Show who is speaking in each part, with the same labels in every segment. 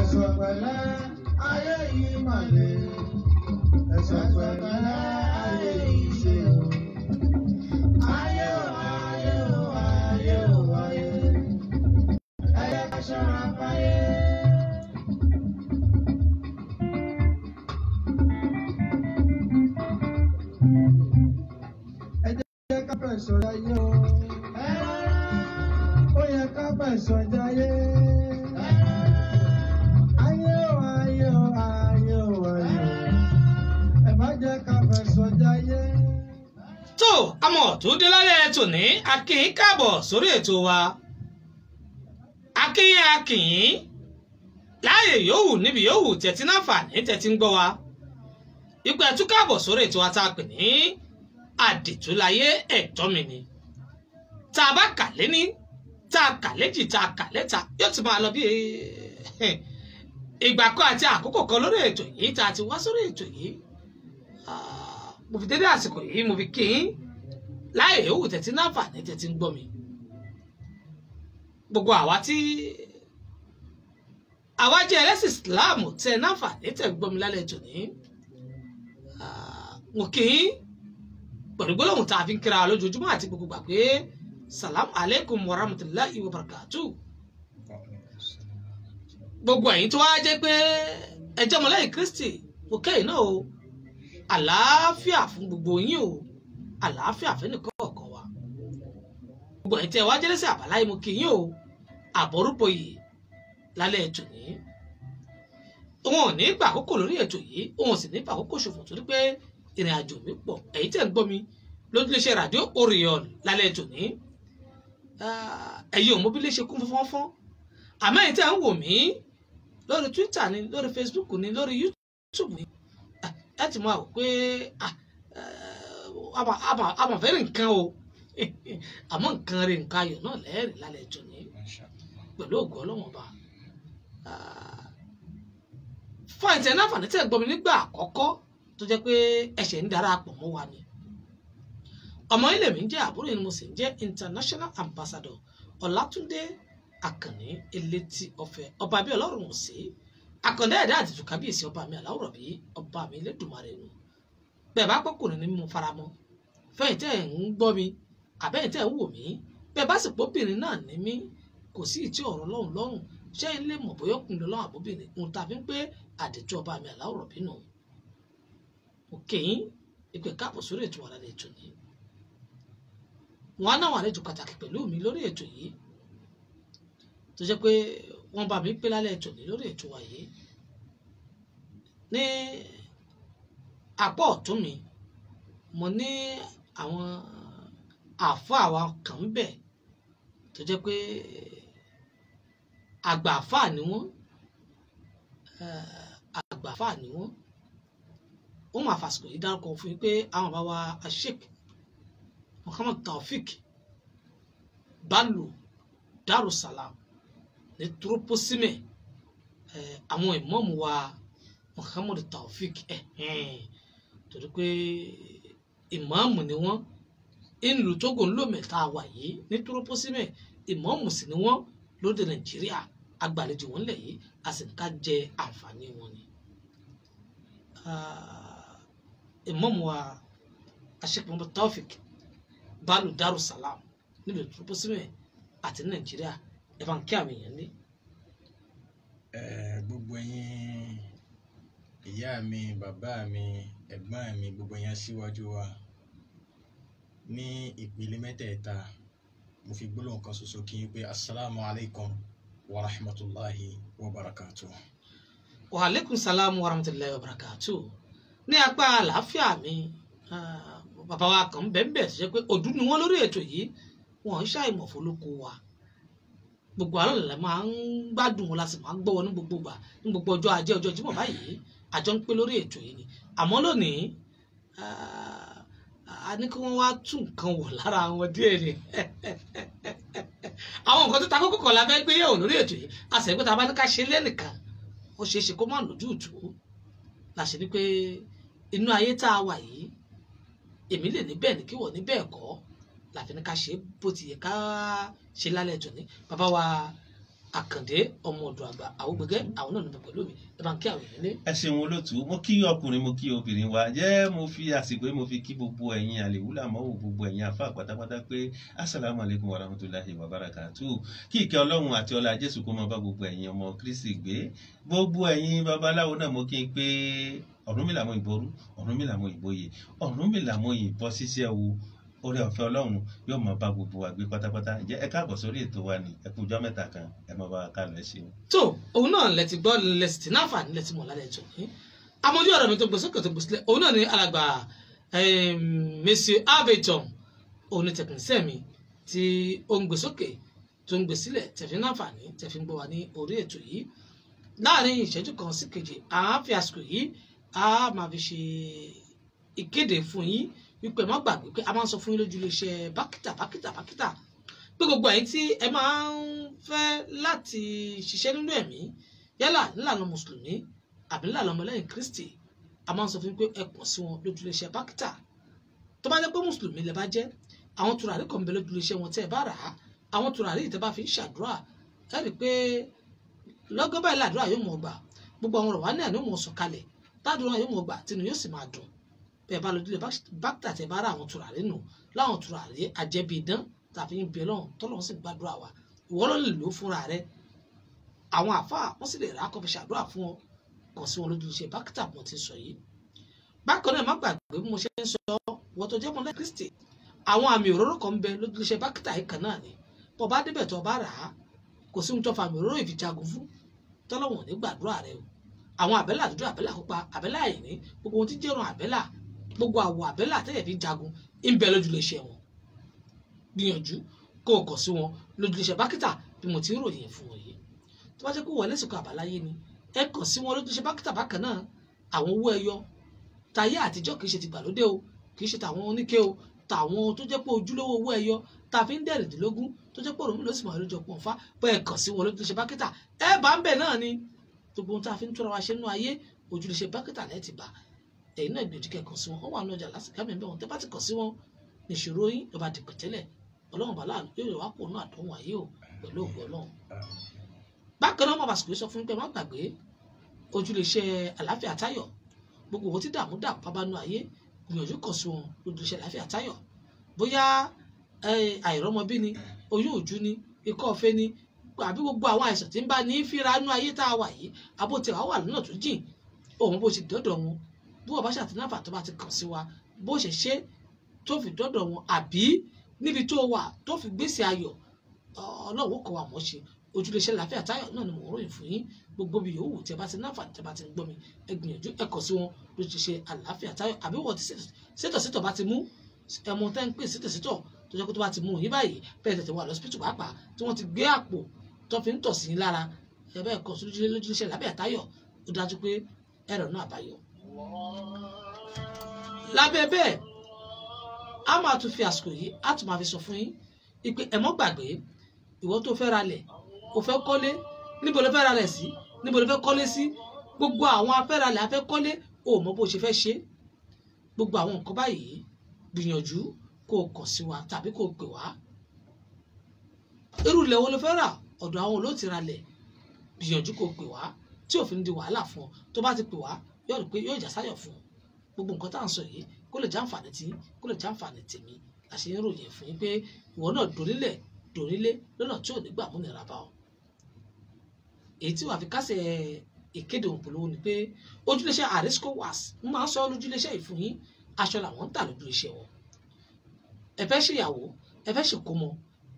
Speaker 1: Ẹ̀sọ̀ pẹ̀lẹ́ ayé yìí mà le. Ẹ̀sọ̀ pẹ̀lẹ́ ayé yìí ṣe o. Ayé o, ayé o, ayé o, ayé. Ẹ jẹ́ ká ṣọ́ra fáyé. Ẹ jẹ́ ká fẹ̀sọ̀ jayé o. Ó yẹ ká fẹ̀sọ̀ jayé. Ayé o, ayé o, ayé o, ayé o. Ẹ má jẹ́ ká fẹ̀sọ̀ jayé.
Speaker 2: Tó àmọ́ tó dé lálẹ́ tòní, a kí yín káàbọ̀ sórí ètò wa. A kí yín, a kí yín láàyè yòówù níbi yòówù tẹ̀tí náfààní tẹ̀tí ń gbọ́ wa. Ipò ẹ̀tú káàbọ̀ sórí ètò wa tá a pè ní Àdìtúláyé ẹ̀tọ́ mi ni. Tá a bá kà léní, tá a kà léjì, tá a kà lẹ́ta, yóò ti máa lọ bí ìgbà kan àti àkókò kan lórí ètò yìí tá a ti wá sórí ètò yìí. Mo fi dédé àsìkò yìí mo fi kí yín láàyè yòówù tẹ̀tí náfààní tẹ̀tí ń gbọ́ mi. Gbogbo àwa tí àwa jẹ́ ẹlẹ́sìn Islam tẹ náfààní tẹ̀ ń gbọ́ mi lálẹ́ tòní. Mo kí yín pẹ̀lú gbólóhùn tá a fi ń kíra lójoojúmọ́ àti gbogbo gbà pé salam alaikum wa rahmatulahi wa barakatu. Gbogbo ẹ̀yin tó wá jẹ́ pé ẹ jẹ́ ọmọlẹ́yìn Kristi, mo kẹ́yìn náà o. Àlàáfíà fún gbogbo yín o, àlàáfíà fẹ́nìkọ̀ọ̀kan wa. Gbogbo ẹ̀yin tẹ́ wá jẹ́ lẹ́sìn àbáláyé, mo kí yín o. Àbọ̀rúbọyè lálẹ́ ètò ní. Òun ò ní gbà àkókò lórí ètò yìí, òun ò sì ní gbà àkókò ṣòfò torí pé ìrìn àjò mi pọ̀. Ẹ̀yin tẹ́ ń gbọ́ mi lójúléṣẹ́ ràdíò Orion lálẹ́ ètò ní. Ẹ̀yin ò mọ bí lè ṣe kún fọ́nfọ́n. Àmọ́ ẹ̀yin tẹ́ ń wò mí lórí Twitter ni, lórí Facebook ni, lórí YouTube ni, ẹ ti máa wò pé àmọ̀ fẹ́rẹ̀ nǹkan o. Àmọ́ nǹkan rẹ̀ nǹkan ayọ̀ náà lẹ́ẹ̀rì lálẹ́ ètò ní pẹ̀lú ògo Ọlọ́run Ọba. Fún àìtẹ́ náà fàní tẹ́ gbọ́ mi nígbà àkọ́kọ́ tó jẹ́ pé ẹ̀ṣẹ̀ ń darapọ̀ mọ́ wa ni. Ọmọ ilé mi ń jẹ́ àbúrò ni mo sì ń jẹ́ international ambassador Ọlátúndé Àkànní Elétí Ọ̀fẹ́ ọba bí Ọlọ́run ò sí. Àkàndá ẹ̀dá àtìtù kábíyèsí ọba mi aláwùrọ̀ bí ọba mi Elédùmarè nù. Bẹ́ẹ̀ bá pọ́kùnrin ni mo faramọ́. Fẹ́yìn tẹ́ ẹ̀ ń gbọ́ mi, àbẹ́yìn tẹ́ ẹ̀ ń wò mí, bẹ́ẹ̀ bá sì pọ́bìnrin náà ní mí, kò sí ìtí ọ̀rọ̀ lọ́hùn lọ́rùn. Ṣé ilé mọ̀ bóyá ọkùnrin lọ́wọ́ àbóbìnrin ohun tá a fi ń pé àdìtú ọba mi aláwùrọ̀ bínú. Òkè yín ìpè káàbọ̀ sórí ètò wa lálẹ́ ètò ní. Wọn á náwọn àlejò pàtàkì pẹ̀lú mi lórí ètò yìí tó jẹ́ pé wọ́n bá mi pé lálẹ́ ètò ní lórí ètò wa yìí. Ní apá ọ̀tún mi, mo ní àwọn àáfàá wa kan ń bẹ̀ tó jẹ́ pé àgbà àáfàá ni wọ́n, àgbà àáfàá ni wọ́n. Wọ́n máa fàsìkò yìí dárúkọ fún yín pé àwọn bàbá wa Sheikh Muhammad Taofik Bello Darussalam ní Turoposime, àwọn ìmáàmù wa Muhammad Taofik, torí pé ìmáàmù ni wọ́n ìlú Togo ńlọmẹ tá a wà yìí ní Turoposime, ìmáàmù sì ni wọ́n lóde Nàìjíríà. Agbàlejò wọn lẹ̀ yìí, a sì ń ká jẹ àǹfààní wọn ni. Ìmáàmù wa Sheikh Muhammad Taofik Bello Darussalam nílùú Turoposime àti ní Nàìjíríà, ẹ bá ń kí àwọn èèyàn ní.
Speaker 3: Gbogbo ẹ̀yin ìyá mi, bàbá mi, ẹ̀gbọ́n mi, gbogbo ẹ̀yin aṣíwájú wa ní ìpele mẹ́tẹ̀ẹ̀ta, mo fi gbólóhùn kan ṣoṣo kí n pé asalaamu alaykum wa rahmatulahi wa barakatuh.
Speaker 2: Wa aleykum salaam wa rahmatulahi wa barakatuh. Ní apá àlàáfíà mi, bàbá wa kan bẹ́ẹ̀ bẹ́ẹ̀ tó jẹ́ pé òdú ni wọ́n lórí ètò yìí, wọ́n ń ṣàìmọ̀ fọlọ́kọ wa. Gbogbo àlọ́ lẹ̀ máa ń gbádùn wọn, la sì máa ń gbọ́ wọn ní gbogbo ìgbà, ní gbogbo ọjọ́ ajé, ọjọ́ Jímọ̀ báyìí, àjọ ń pé lórí ètò yìí ni. Àmọ́ lónìí, a ní kí wọ́n wá tún nǹkan wò lára wọn díẹ̀ ni. Àwọn nǹkan tó ta kókó kan la fẹ́ gbé yẹ̀wò lórí ètò yìí. A sì ní pé tá a bá ní ká ṣe lẹ́nìkan, ó ṣeé ṣe kó má lójútùú. La ṣe ní pé inú ayé tá a wà yìí, èmi lè ní bẹ́ẹ̀ ni kí wọ́n ní bẹ́ẹ̀ kọ́, la fi ní ká ṣe bó ti yẹ ká ṣe lálẹ́ tòní. Bàbá wa Àkàndé ọmọ ọ̀dọ̀ àgbà Àwògbẹgẹ àwọn náà níbẹ̀ pẹ̀lú mi. Ẹ bá ń kí àwọn èèyàn lé.
Speaker 4: Ẹ ṣeun olóòtú, mo kí ọkùnrin, mo kí obìnrin wa. Jẹ́ mo fi àsìkò yìí mo fi kí gbogbo ẹ̀yin àlèwúlà mọ́wò, gbogbo ẹ̀yin àfa pátápátá pé assalamu alaikum warahmatullahi wabarakatuh. Kí ìkẹ́ Ọlọ́run àti ọlá Jésù kó máa bá gbogbo ẹ̀yin ọmọ Kristi gbé. Gbogbo ẹ̀yin babaláwo náà mo kí n pé Ọ̀rúnmìlà mo ìbọrú, Ọ̀rúnmìlà mo ìbọyè, Ọ̀rúnmìlà mo ìbọ ṣíṣẹ́ wo. Oore ọ̀fẹ́ Ọlọ́run yóò máa bá gbogbo wa gbé pátápátá. Ǹjẹ́ ẹ káàbọ̀ sórí ètò wa ní ẹ kú ọjọ́ mẹ́ta kan, ẹ máa bá wa ká lọ. Ẹ ṣeun.
Speaker 2: Tó òun náà lẹ ti gbọ́, lẹ sì ti náfààní lẹ ti mọ̀ lálẹ́ tó ní. Amójú ọ̀rọ̀ mi tó gbé sókè tó gbé sílẹ̀, òun náà ni alàgbà Monsieur Abeton, òun ni tẹkínísẹ́ mi tí ó ń gbé sókè tó ń gbé sílẹ̀ tẹ̀fí náfààní tẹ̀fí ń gbọ́ wa ní orí ètò yìí. Láàárín ìṣẹ́jú kan sí kejì, à ń fi àsìkò yìí a máa fi ṣe ìkéde fún yín wípé má gbàgbé pé a máa ń sọ fún yín lójú iléeṣẹ́ Bákítà Bákítà Bákítà pé gbogbo ẹ̀yin tí ẹ máa ń fẹ́ láti ṣiṣẹ́ nínú ẹ̀mí, yálà nílànà mùsùlùmí àbí nílànà ọmọlẹ́yìn Kristi, a máa ń sọ fún yín pé ẹ kàn sí wọn lójú iléeṣẹ́ Bákítà. Tó bá jẹ́ pé mùsùlùmí lẹ bá jẹ́, àwọn tùràrí kan bẹ lójú iléeṣẹ́ wọn tẹ́ ẹ bá rà á, àwọn tùràrí yìí tẹ́ bá fi ń ṣàdúrà, ẹ rí i pé lọ́gán báyìí làdúrà yóò mọ̀ gbà, gbogbo àwọn ọ̀rọ̀ wa náà ni ó mọ̀ sọ̀kalẹ̀, tádùrà yóò mọ̀ gbà, tinú yóò sì máa dùn. Bẹ́ẹ̀ bá lójúlé Bákítà tẹ́ bá rà àwọn tùràrí nù láwọn tùràrí ajẹ́bí idán tàbí ń bẹ lọ́hùn tọ́lọ́hún sì gbàdúrà wa, ìwọ ló lè lò ó fúnra rẹ. Àwọn àfáà wọ́n sì lè rà á kó fi ṣàdúrà fún ọ. Kàn sí wọn lójú iṣẹ́ Bákítà mo ti sọ yìí. Bákan náà má gbàgbé bí mo ṣe ń sọ, wọ́n tó jẹ́ mọ́lẹ́ Kristi, àwọn àmì òróró kan ń bẹ lójú iṣẹ́ Bákítà yìí kan náà ni. Bọ́ bá débẹ̀ tó bá rà á, kò sí ohun tó fa àmì òróró ìfijagun fún tọ́lọ́hún ní gbàdúrà rẹ o. Àwọn àbẹ́là dúdú, àbẹ́là pupa, àbẹ́là àìní, gbogbo ohun tí jẹ́rùn àbẹ́là, gbogbo àwọ̀ àbẹ́là tẹ́yẹ̀ fi jagun ń bẹ lójúléṣẹ́ wọn. Gbìyànjú kó o kàn sí wọn lójúléṣẹ́ Bákítà bí mo ti ń ròyìn fún wọn yìí. Tó bá jẹ́ pé wọlé sìnkú àbáláyé ni, ẹ kàn sí wọn lójúléṣẹ́ Bákítà bákan náà. Àwọn owó ẹyọ tayé àtijọ́ kì í ṣe ti gbàlódé o, kì í ṣe tàwọn oníke o, tàwọn tó jẹ́ pé ojúlówó owó ẹyọ tá a fi ń dẹ̀rìndínlógún tó jẹ́ pé òrùn ló sì máa lójọ pọ̀ nfa bọ́ ẹ kàn sí wọn lójúléṣẹ́ Bákítà. Ẹ bá ń bẹ̀ náà ni gbogbo ohun tá a fi ń túra wa ṣe nínú ayé, ojúléṣẹ́ Bákítà lẹ́ẹ̀ ti bá. Ẹ̀yin náà gbìyànjú kẹ́ kàn sí wọn, wọ́n wà ní ọjà lásìkò àmì ẹ̀bẹ̀ wọn. Tẹ́ bá ti kàn sí wọn nìṣòro yín ló bá di pẹ̀tẹ́lẹ̀. Ọlọ́run bá láàánú yóò wá kó náà àdánwò ayé o pẹ̀lú ògo Ọlọ́run. Bákan náà mo bàsìkò sọ fún pé má gbàgbé ojúléṣẹ́ Àlàáfíà Táyọ̀. Gbogbo owó tí dààmú dààmú bá bá nú ayé, gbìyànjú kàn sí wọn lójúléṣẹ́ Àlàáfíà Táyọ̀. Bóyá àìrọ́mọbí ni, oyún òjú ni, ikọ́ ọ̀fẹ́ ni, àbí gbogbo àwọn àìsàn tí ń bá ní fíra nú ayé tá a wà yìí, àbótẹ́ wà wà lọ́nà tó jìn, òun bó ti dọ́dọ̀ wọn. Bí wọ́n bá ṣàtìnáfà tó bá ti kàn sí wa, bó ṣe ṣe tó fi dọ́dọ̀ wọn àbí níbi tó wà tó fi gbèsè ayọ̀, Ọlọ́run kọ́ wa mọ̀ ṣe. Ojúléṣẹ́ Àlàáfíà Táyọ̀ náà ni mò ń ròyìn fún yín. Gbogbo bí yòówù tí ẹ bá ti náfà tí ẹ bá ti ń gbọ́ mi, ẹ gbìyànjú ẹ kàn sí wọn lójúléṣẹ́ Àlàáfíà Táyọ̀. Àbí wọ́n ti sétọ̀sétọ̀ bá ti mú ẹmu tẹ́ ń pè sétọ̀sétọ̀ tó jẹ́ kó tó bá ti mú yín báyìí bẹ́ẹ̀ tètè wà lọ́sípítù pàápàá tí wọ́n ti gbé àpò tó fi ń tọ̀ sí yín lára, ẹ bẹ́ẹ̀ kàn sí lójúléṣẹ́ Àlàáfíà Táyọ̀. Ó dájú pé ẹ̀rọ náà àbáyọ. Lábẹ́ bẹ́ẹ̀ a máa tún fi àsìkò yìí a tún máa fi sọ fún yín ìpè ẹ mọ́ gbàgbé ìwọ tó fẹ́ ralẹ̀, o fẹ́ kọ́lé, níbo ló fẹ́ ralẹ̀ sí, níbo ló fẹ́ kọ́lé sí, gbogbo àwọn afẹ́ralẹ̀ afẹ́ kọ́lé, o mọ bó ṣe fẹ́ ṣe gbogbo àwọn nǹkan báyìí, gbìyànjú kó o kàn sí wa tàbí kó o pè wá. Irú ilẹ̀ wo ló fẹ́ rà, ọ̀dọ̀ àwọn olóòtú ralẹ̀, gbìyànjú kó o pè wá tí òfin di wàhálà fún ọ. Tó bá ti pè wá yóò rí pé yóò já sáyọ̀ fún ọ. Gbogbo nǹkan tá à ń sọ yìí kó lè jàǹfààní tí kó lè jàǹfààní tèmi àṣẹ ń ròyìn fún yín pé ìwọ náà donílẹ̀ donílé lọ́nà tí ò ní gbà múnira bá ọ. Èyí tí wàá fi kásẹ̀ ìkéde òǹpolówó ni pé ojúléṣẹ́ Arisco Was ń máa ń sọ lójúléṣẹ́ ìfún yín, aṣọ làwọn ń tà lójúléṣẹ́ wọn. Ẹ fẹ́ ṣèyàwó, ẹ fẹ́ ṣèkómọ,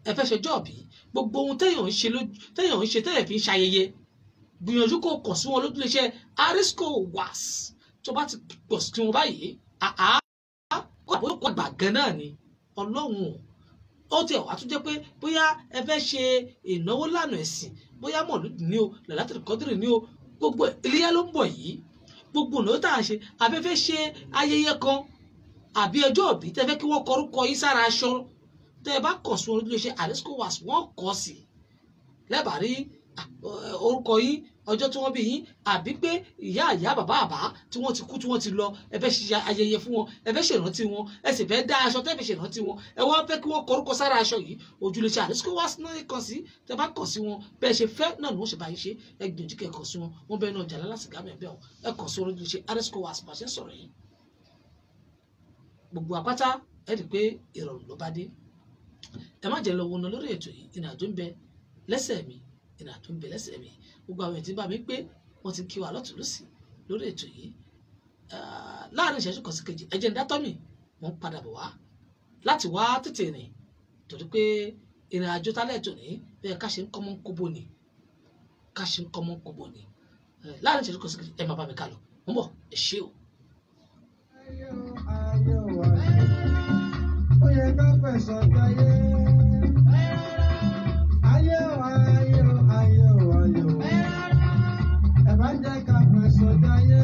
Speaker 2: ẹ fẹ́ ṣọjọ́ ìbí, gbogbo ohun téèyàn ń ṣe téèyàn fi ń ṣayẹyẹ, gbìyànjú kó kàn sí wọn lójúléṣẹ́ Arisco Was. Tó bá ti pọ̀ sí wọn báyìí, àá kó àgbà gan náà ni Ọlọ́run. Ó tiẹ̀ wá tún jẹ́ pé bóyá ẹ fẹ́ ṣe ìnáwó lànà ẹ̀sìn, bóyá mọ̀lúdì ni o, làlátìrì kọ́dìrì ni o, gbogbo iléyá ló ń bọ̀ yìí, gbogbo ìnáwó tá à ń ṣe, àbí fẹ́ ṣe ayẹyẹ kan àbí ọjọ́ ìbí tẹ́ fẹ́ kí wọ́n kọrúkọ yín sára aṣọ, tẹ́ ẹ bá kàn sí wọn lójúléṣẹ́ Arisco Was, wọ́n kọ́ sí lẹ́bàá rí orúkọ yín, ọjọ́ tí wọ́n bí yín, àbí pé ìyá ìyá bàbá àbá tí wọ́n ti kú tí wọ́n ti lọ, ẹ fẹ́ ṣe ayẹyẹ fún wọn, ẹ fẹ́ ṣèrántí wọn, ẹ sì fẹ́ dá aṣọ tẹ́ fi ṣèrántí wọn, ẹ wá fẹ́ kí wọ́n kọrúkọ sára aṣọ yìí. Ojúlẹ̀ṣẹ̀ Arisco wá náà kàn sí, tẹ́ bá kàn sí wọn bẹ́ẹ̀ ṣe fẹ́ náà ni wọ́n ṣe bá yín ṣe. Ẹ gbìyànjú kẹ́ kàn sí wọn, wọ́n bẹ́ẹ̀ náà jà lálásìgá mẹ́bẹ́ wọn. Ẹ kàn sí ojúlẹ̀ṣẹ̀ Arisco wá bá ṣe ń sọ̀rọ̀ yìí. Gbogbo àpáta ẹ rí i pé ìrọ̀rùn ló bá dé. Ẹ má jẹ́ lọ wọnà lórí ètò yìí, ìrìn àjò ń bẹ lẹ́sẹ̀ mi, ìrìn àjò ń bẹ lẹ́sẹ̀ mi. Gbogbo àwọn ètò bá mi pé wọ́n ti kí wa lọ́tùn lósì lórí ètò yìí. Láàrin ìṣẹ́jú kan sí kejì, ẹ jẹ́ n dátọ́ mi, mò ń padà bọ̀ wá láti wá tètè rìn, torí pé ìrìn àjò tálẹ̀ tò ní bẹ́ẹ̀ ká ṣe ń kọ́mọ́ kóbó ni, ká ṣe ń kọ́mọ́ kóbó ni. Láàrin ìṣẹ́jú kan sí kejì, ẹ má bá mi ká lọ, mò ń bọ̀, ẹ ṣé o.
Speaker 1: Ayé o, ayé, ó yẹ ká fẹ̀sọ̀ jayé. Ayé o, ayé o, ayé o, ayé o, ẹ bá jẹ́ ká fẹ̀sọ̀ jayé.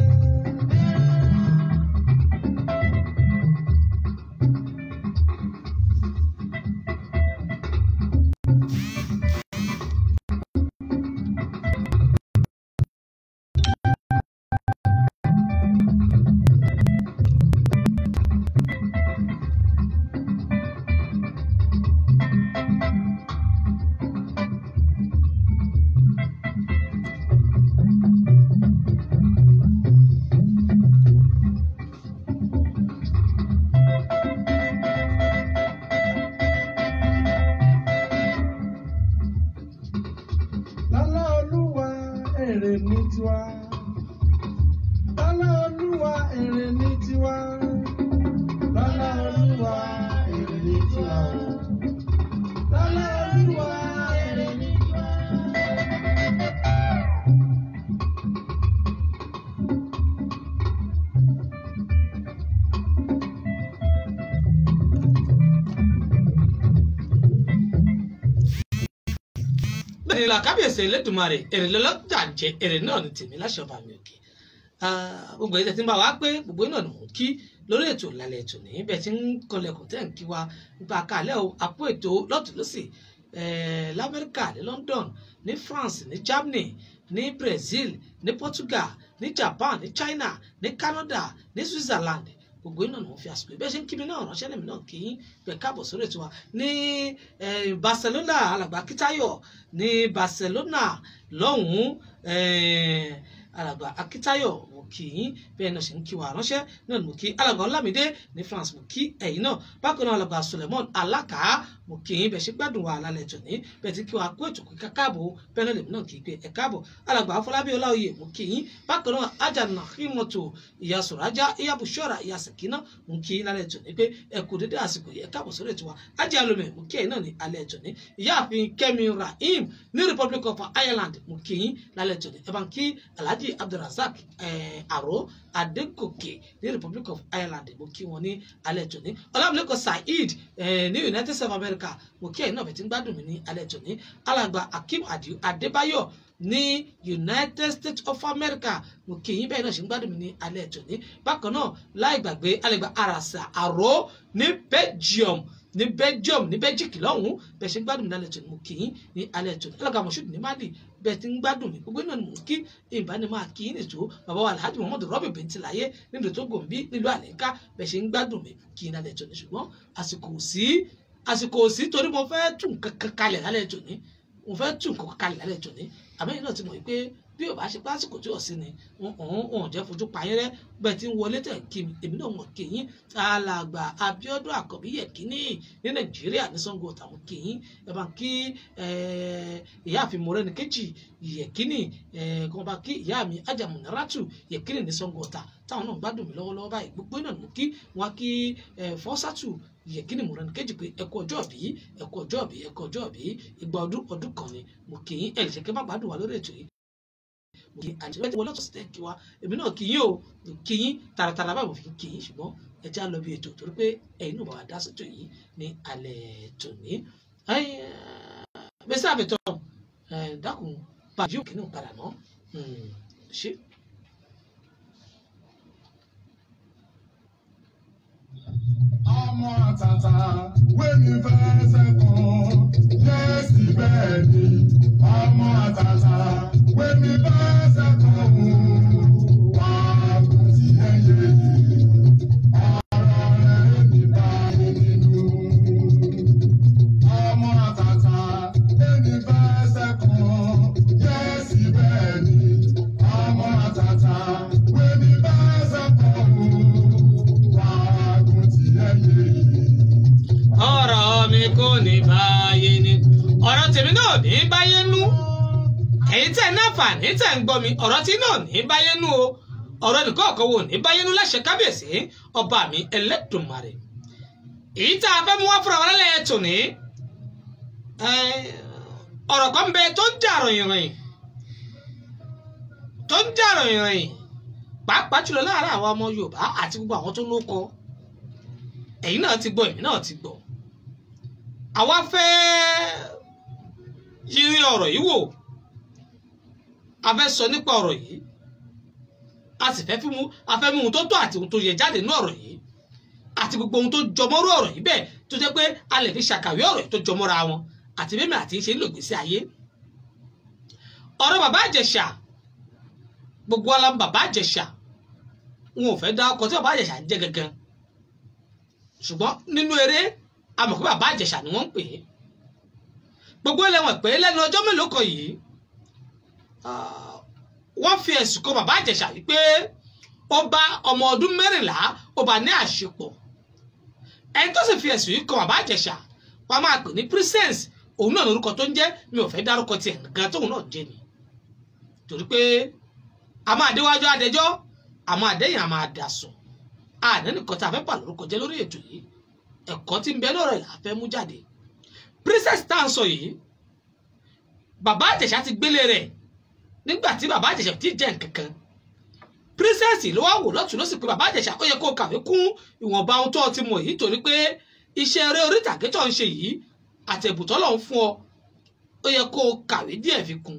Speaker 1: Lọ́lá Olúwa èrè ní tiwa. Lọ́lá Olúwa èrè ní tiwa. Lọ́lá Olúwa èrè ní tiwa. Lọ́lá Olúwa èrè ní tiwa.
Speaker 2: Bẹ́ẹ̀ ni làkábíyèsí Elédùmarè, èrè lọ́lọ́jà jẹ, èrè náà ní tèmi láṣẹ ọba mi òkè. Gbogbo ẹ̀jẹ̀ tí ń bá wa pé gbogbo náà ni mò ń kí lórí ètò ìlàlẹ̀ ètò ní bẹ́ẹ̀ tí ń kọlẹ̀kùn tẹ́ ń kí wa nípa kálẹ̀ o, àpò ètò lọ́tùn lósì l'Amẹ́ríkà, ní London, ní France, ní Germany, ní Brazil, ní Portugal, ní Japan, ní China, ní Canada, ní Switzerland. Gbogbo iná ni wọ́n fi àsìkò bẹ́ẹ̀ ṣe ń kí mi náà ránṣẹ́ lèmi náà kí yín pé káàbọ̀ sórí ètò wa ní Barcelona. Alàgbà Akíntayọ̀ ní Barcelona lọ́hùn-ún, alàgbà Akíntayọ̀ mo kí yín, bẹ́ẹ̀ náà ṣe ń kí wa ránṣẹ́ náà ni mo kí alàgbà Ọlámídé ní France, mo kí ẹ̀yin náà. Bákan náà alàgbà Suleiman Alaka, mo kí yín, bẹ́ẹ̀ ṣe gbádùn wa lálẹ́ tòní, bẹ́ẹ̀ ti kí wa kó ètò kíkà káàbọ̀, bẹ́ẹ̀ náà lèmi náà kí pé ẹ káàbọ̀. Alàgbà Afọlábí Ọláoyè mo kí yín. Bákan náà Ajana Himoto, ìyá Sọ̀rájà, ìyá Bushora, ìyá Sẹ̀kínà, mo kí yín lálẹ́ tòní pé ẹ kú dédé àsìkò yìí, ẹ káàbọ̀ sórí ètò wa. Ajé Alómi mo kí ẹ̀yin náà ní alẹ́ tòní. Ìyáàfin Kẹ́mi Rahim ní Republic of Ireland mo kí yín lálẹ́ tòní. Ẹ bá ń kí Alhaji Abdulrasaq Àró Adégòkè ní Republic of Ireland, mo kí wọn ní alẹ́ tòní. Ọlámilékan Saheed ní United States of America, mo kí ẹ̀yin náà bẹ̀ tí ń gbádùn mi ní alẹ́ tòní. Alàgbà Akeem Adébáyọ̀ ní United States of America, mo kí yín, bẹ́ẹ̀ náà ṣe ń gbádùn mi ní alẹ́ tòní. Bákan náà láì gbàgbé alàgbà Arasa Àró ní Belgium, ní Belgium, ní Belgic lọ́hùn-ún, bẹ́ẹ̀ ṣe ń gbádùn mi lálẹ́ tòní, mo kí yín ní alẹ́ tòní. Alàgbà Moshood ní Mali, bẹ́ẹ̀ ti ń gbádùn mi, gbogbo náà ni mò ń kí ìbáni máa kí yín nìtò. Bàbá wa Alhaji Muhammadu Rọ́bì Bẹ́ntìláyé nílùú tó gòmbí nílùú Àlẹ́ká, bẹ́ẹ̀ ṣe ń gbádùn mi kí yín lálẹ́ tòní. Ṣùgbọ́n àsìkò ò sí, àsìkò ò sí, torí mo fẹ́ tún nǹkan kan kalẹ̀ lálẹ́ tòní, mo fẹ́ tún nǹkan kan kalẹ̀ lálẹ́ tòní. Àmọ́ náà ti mọ̀ pé bí ò bá ṣe pásìkò tí ò sí ni òun jẹ́ fojú pa yín rẹ́, bẹ́ẹ̀ tí ń wọlé tẹ̀ kí mi, èmi náà mọ̀ kí yín. Alàgbà Abíọ́dún Àkànbí Yẹ̀kínní ní Nàìjíríà ní Sango Ọ̀tà, mo kí yín. Ẹ bá ń kí ìyáàfin Mọ́rẹ́nikejì Yẹ̀kínní, kí wọ́n bá kí ìyá mi Ajamunaratu Yẹ̀kínní ní Sango Ọ̀tà, táwọn náà gbádùn mi lọ́wọ́lọ́wọ́ báyìí. Gbogbo náà ni mo kí wọn kí Fọ́sátù Yẹ̀kínní Mọ́rẹ́nikejì pé ẹ kú ọjọ́ ìbí, ẹ kú ọjọ́ ìbí, ẹ kú ọjọ́ ìbí, ìgbà ọdún ọdún kan ni. Mo kí yín, ẹ lè ṣe kí ẹ má gbádùn wa lórí ètò yìí. Kí àjẹmẹ́tì wọlé ọ̀sẹ̀ kí wa, èmi náà kí yín o, kí yín tààràtàrà báyìí mo fi kí yín. Ṣùgbọ́n ẹ já lọ bí ètò, torí pé ẹ̀yin náà bá wa dá sótò yìí ní alẹ́ tòní. Mr. Abitan, dákun bàbí òkè náà padà mọ́ ṣé.
Speaker 1: Ọmọ àtàtà wẹ́mi fẹsẹ̀ kan, yẹ́sì bẹ́ẹ̀ ni. Ọmọ àtàtà wẹ́mi fẹsẹ̀.
Speaker 2: Ẹ̀yin tẹ́ ní àǹfààní tẹ́ ń gbọ́ mi, ọ̀rọ̀ tí náà ní báyé nú o, ọ̀rọ̀ nìkan ọ̀kan wò ní báyé nú láṣẹ kábíyèsí ọba mi Ẹlẹ́dùmarè. Èyí tá a fẹ́ mú wá fúnra wa lálẹ́ tòní, ọ̀rọ̀ kan bẹ tó ń jà ròyìnròyìn, tó ń jà ròyìnròyìn pàápàá jùlọ láàárín àwọn ọmọ Yorùbá àti gbogbo àwọn tó lóko. Ẹ̀yin náà ti gbọ́, èmi náà ti gbọ́. Àwa fẹ́ yiri ọ̀rọ̀ yìí wò, a fẹ́ sọ nípa ọ̀rọ̀ yìí, a sì fẹ́ mú ohun tó tọ́ àti ohun tó yẹ jáde nínú ọ̀rọ̀ yìí àti gbogbo ohun tó jọmọ́rú ọ̀rọ̀ yìí bẹ́ẹ̀ tó jẹ́ pé a lè fi ṣàkàwé ọ̀rọ̀ yìí tó jọmọ́ra wọn àti mímì àti ṣe ń lò gbèsè ayé. Ọ̀rọ̀ bàbá Ìjẹ̀ṣà, gbogbo ala ń bàbá Ìjẹ̀ṣà, wọn ò fẹ́ dá ọkọ̀ tí bàbá Ìjẹ̀ṣà ń jẹ́ gangan, ṣùgbọ́n nínú eré a mọ̀ pé bàbá Ìjẹ̀ṣà ni wọ́n ń pè é. Gbogbo ilẹ̀ wọn pé lẹ́nu ọjọ́ mélòó kan yìí wọ́n fi ẹ̀sùn kan bàbá Ìjẹ̀ṣà wípé ó bá ọmọ ọdún 14 ó bá ní àṣepọ̀. Ẹni tó sì fi ẹ̀sùn yìí kan bàbá Ìjẹ̀ṣà wọ́n máa pè ní Princess, òun náà lórúkọ tó ń jẹ́, mi ò fẹ́ dárúkọ tiẹ̀ gan tóun náà jẹ́ ni, torí pé a máa déwájú adẹjọ́, a máa dẹ́yìn, a máa dàsùn. Àná nìkan tá a fẹ́ bà lórúkọ jẹ́ lórí ètò yìí, ẹ̀kọ́ tí ń bẹ lọ́rọ̀ là fẹ́ mú jáde. Princess tá à ń sọ yìí, bàbá Ìjẹ̀ṣà ti gbélé rẹ̀ nígbà tí bàbá Ìjẹ̀ṣà ti jẹ́ nǹkankan. Princess ló wá wò lọ́tún ló sì pé bàbá Ìjẹ̀ṣà ó yẹ kó kàwé kún ìwọ̀nba ohun tó ti mọ̀ yìí, torí pé iṣẹ́ eré orí ìtàgé tó ń ṣe yìí àtẹ̀bùtọ́ lọ́hún fún ọ, ó yẹ kó kàwé díẹ̀ fi kún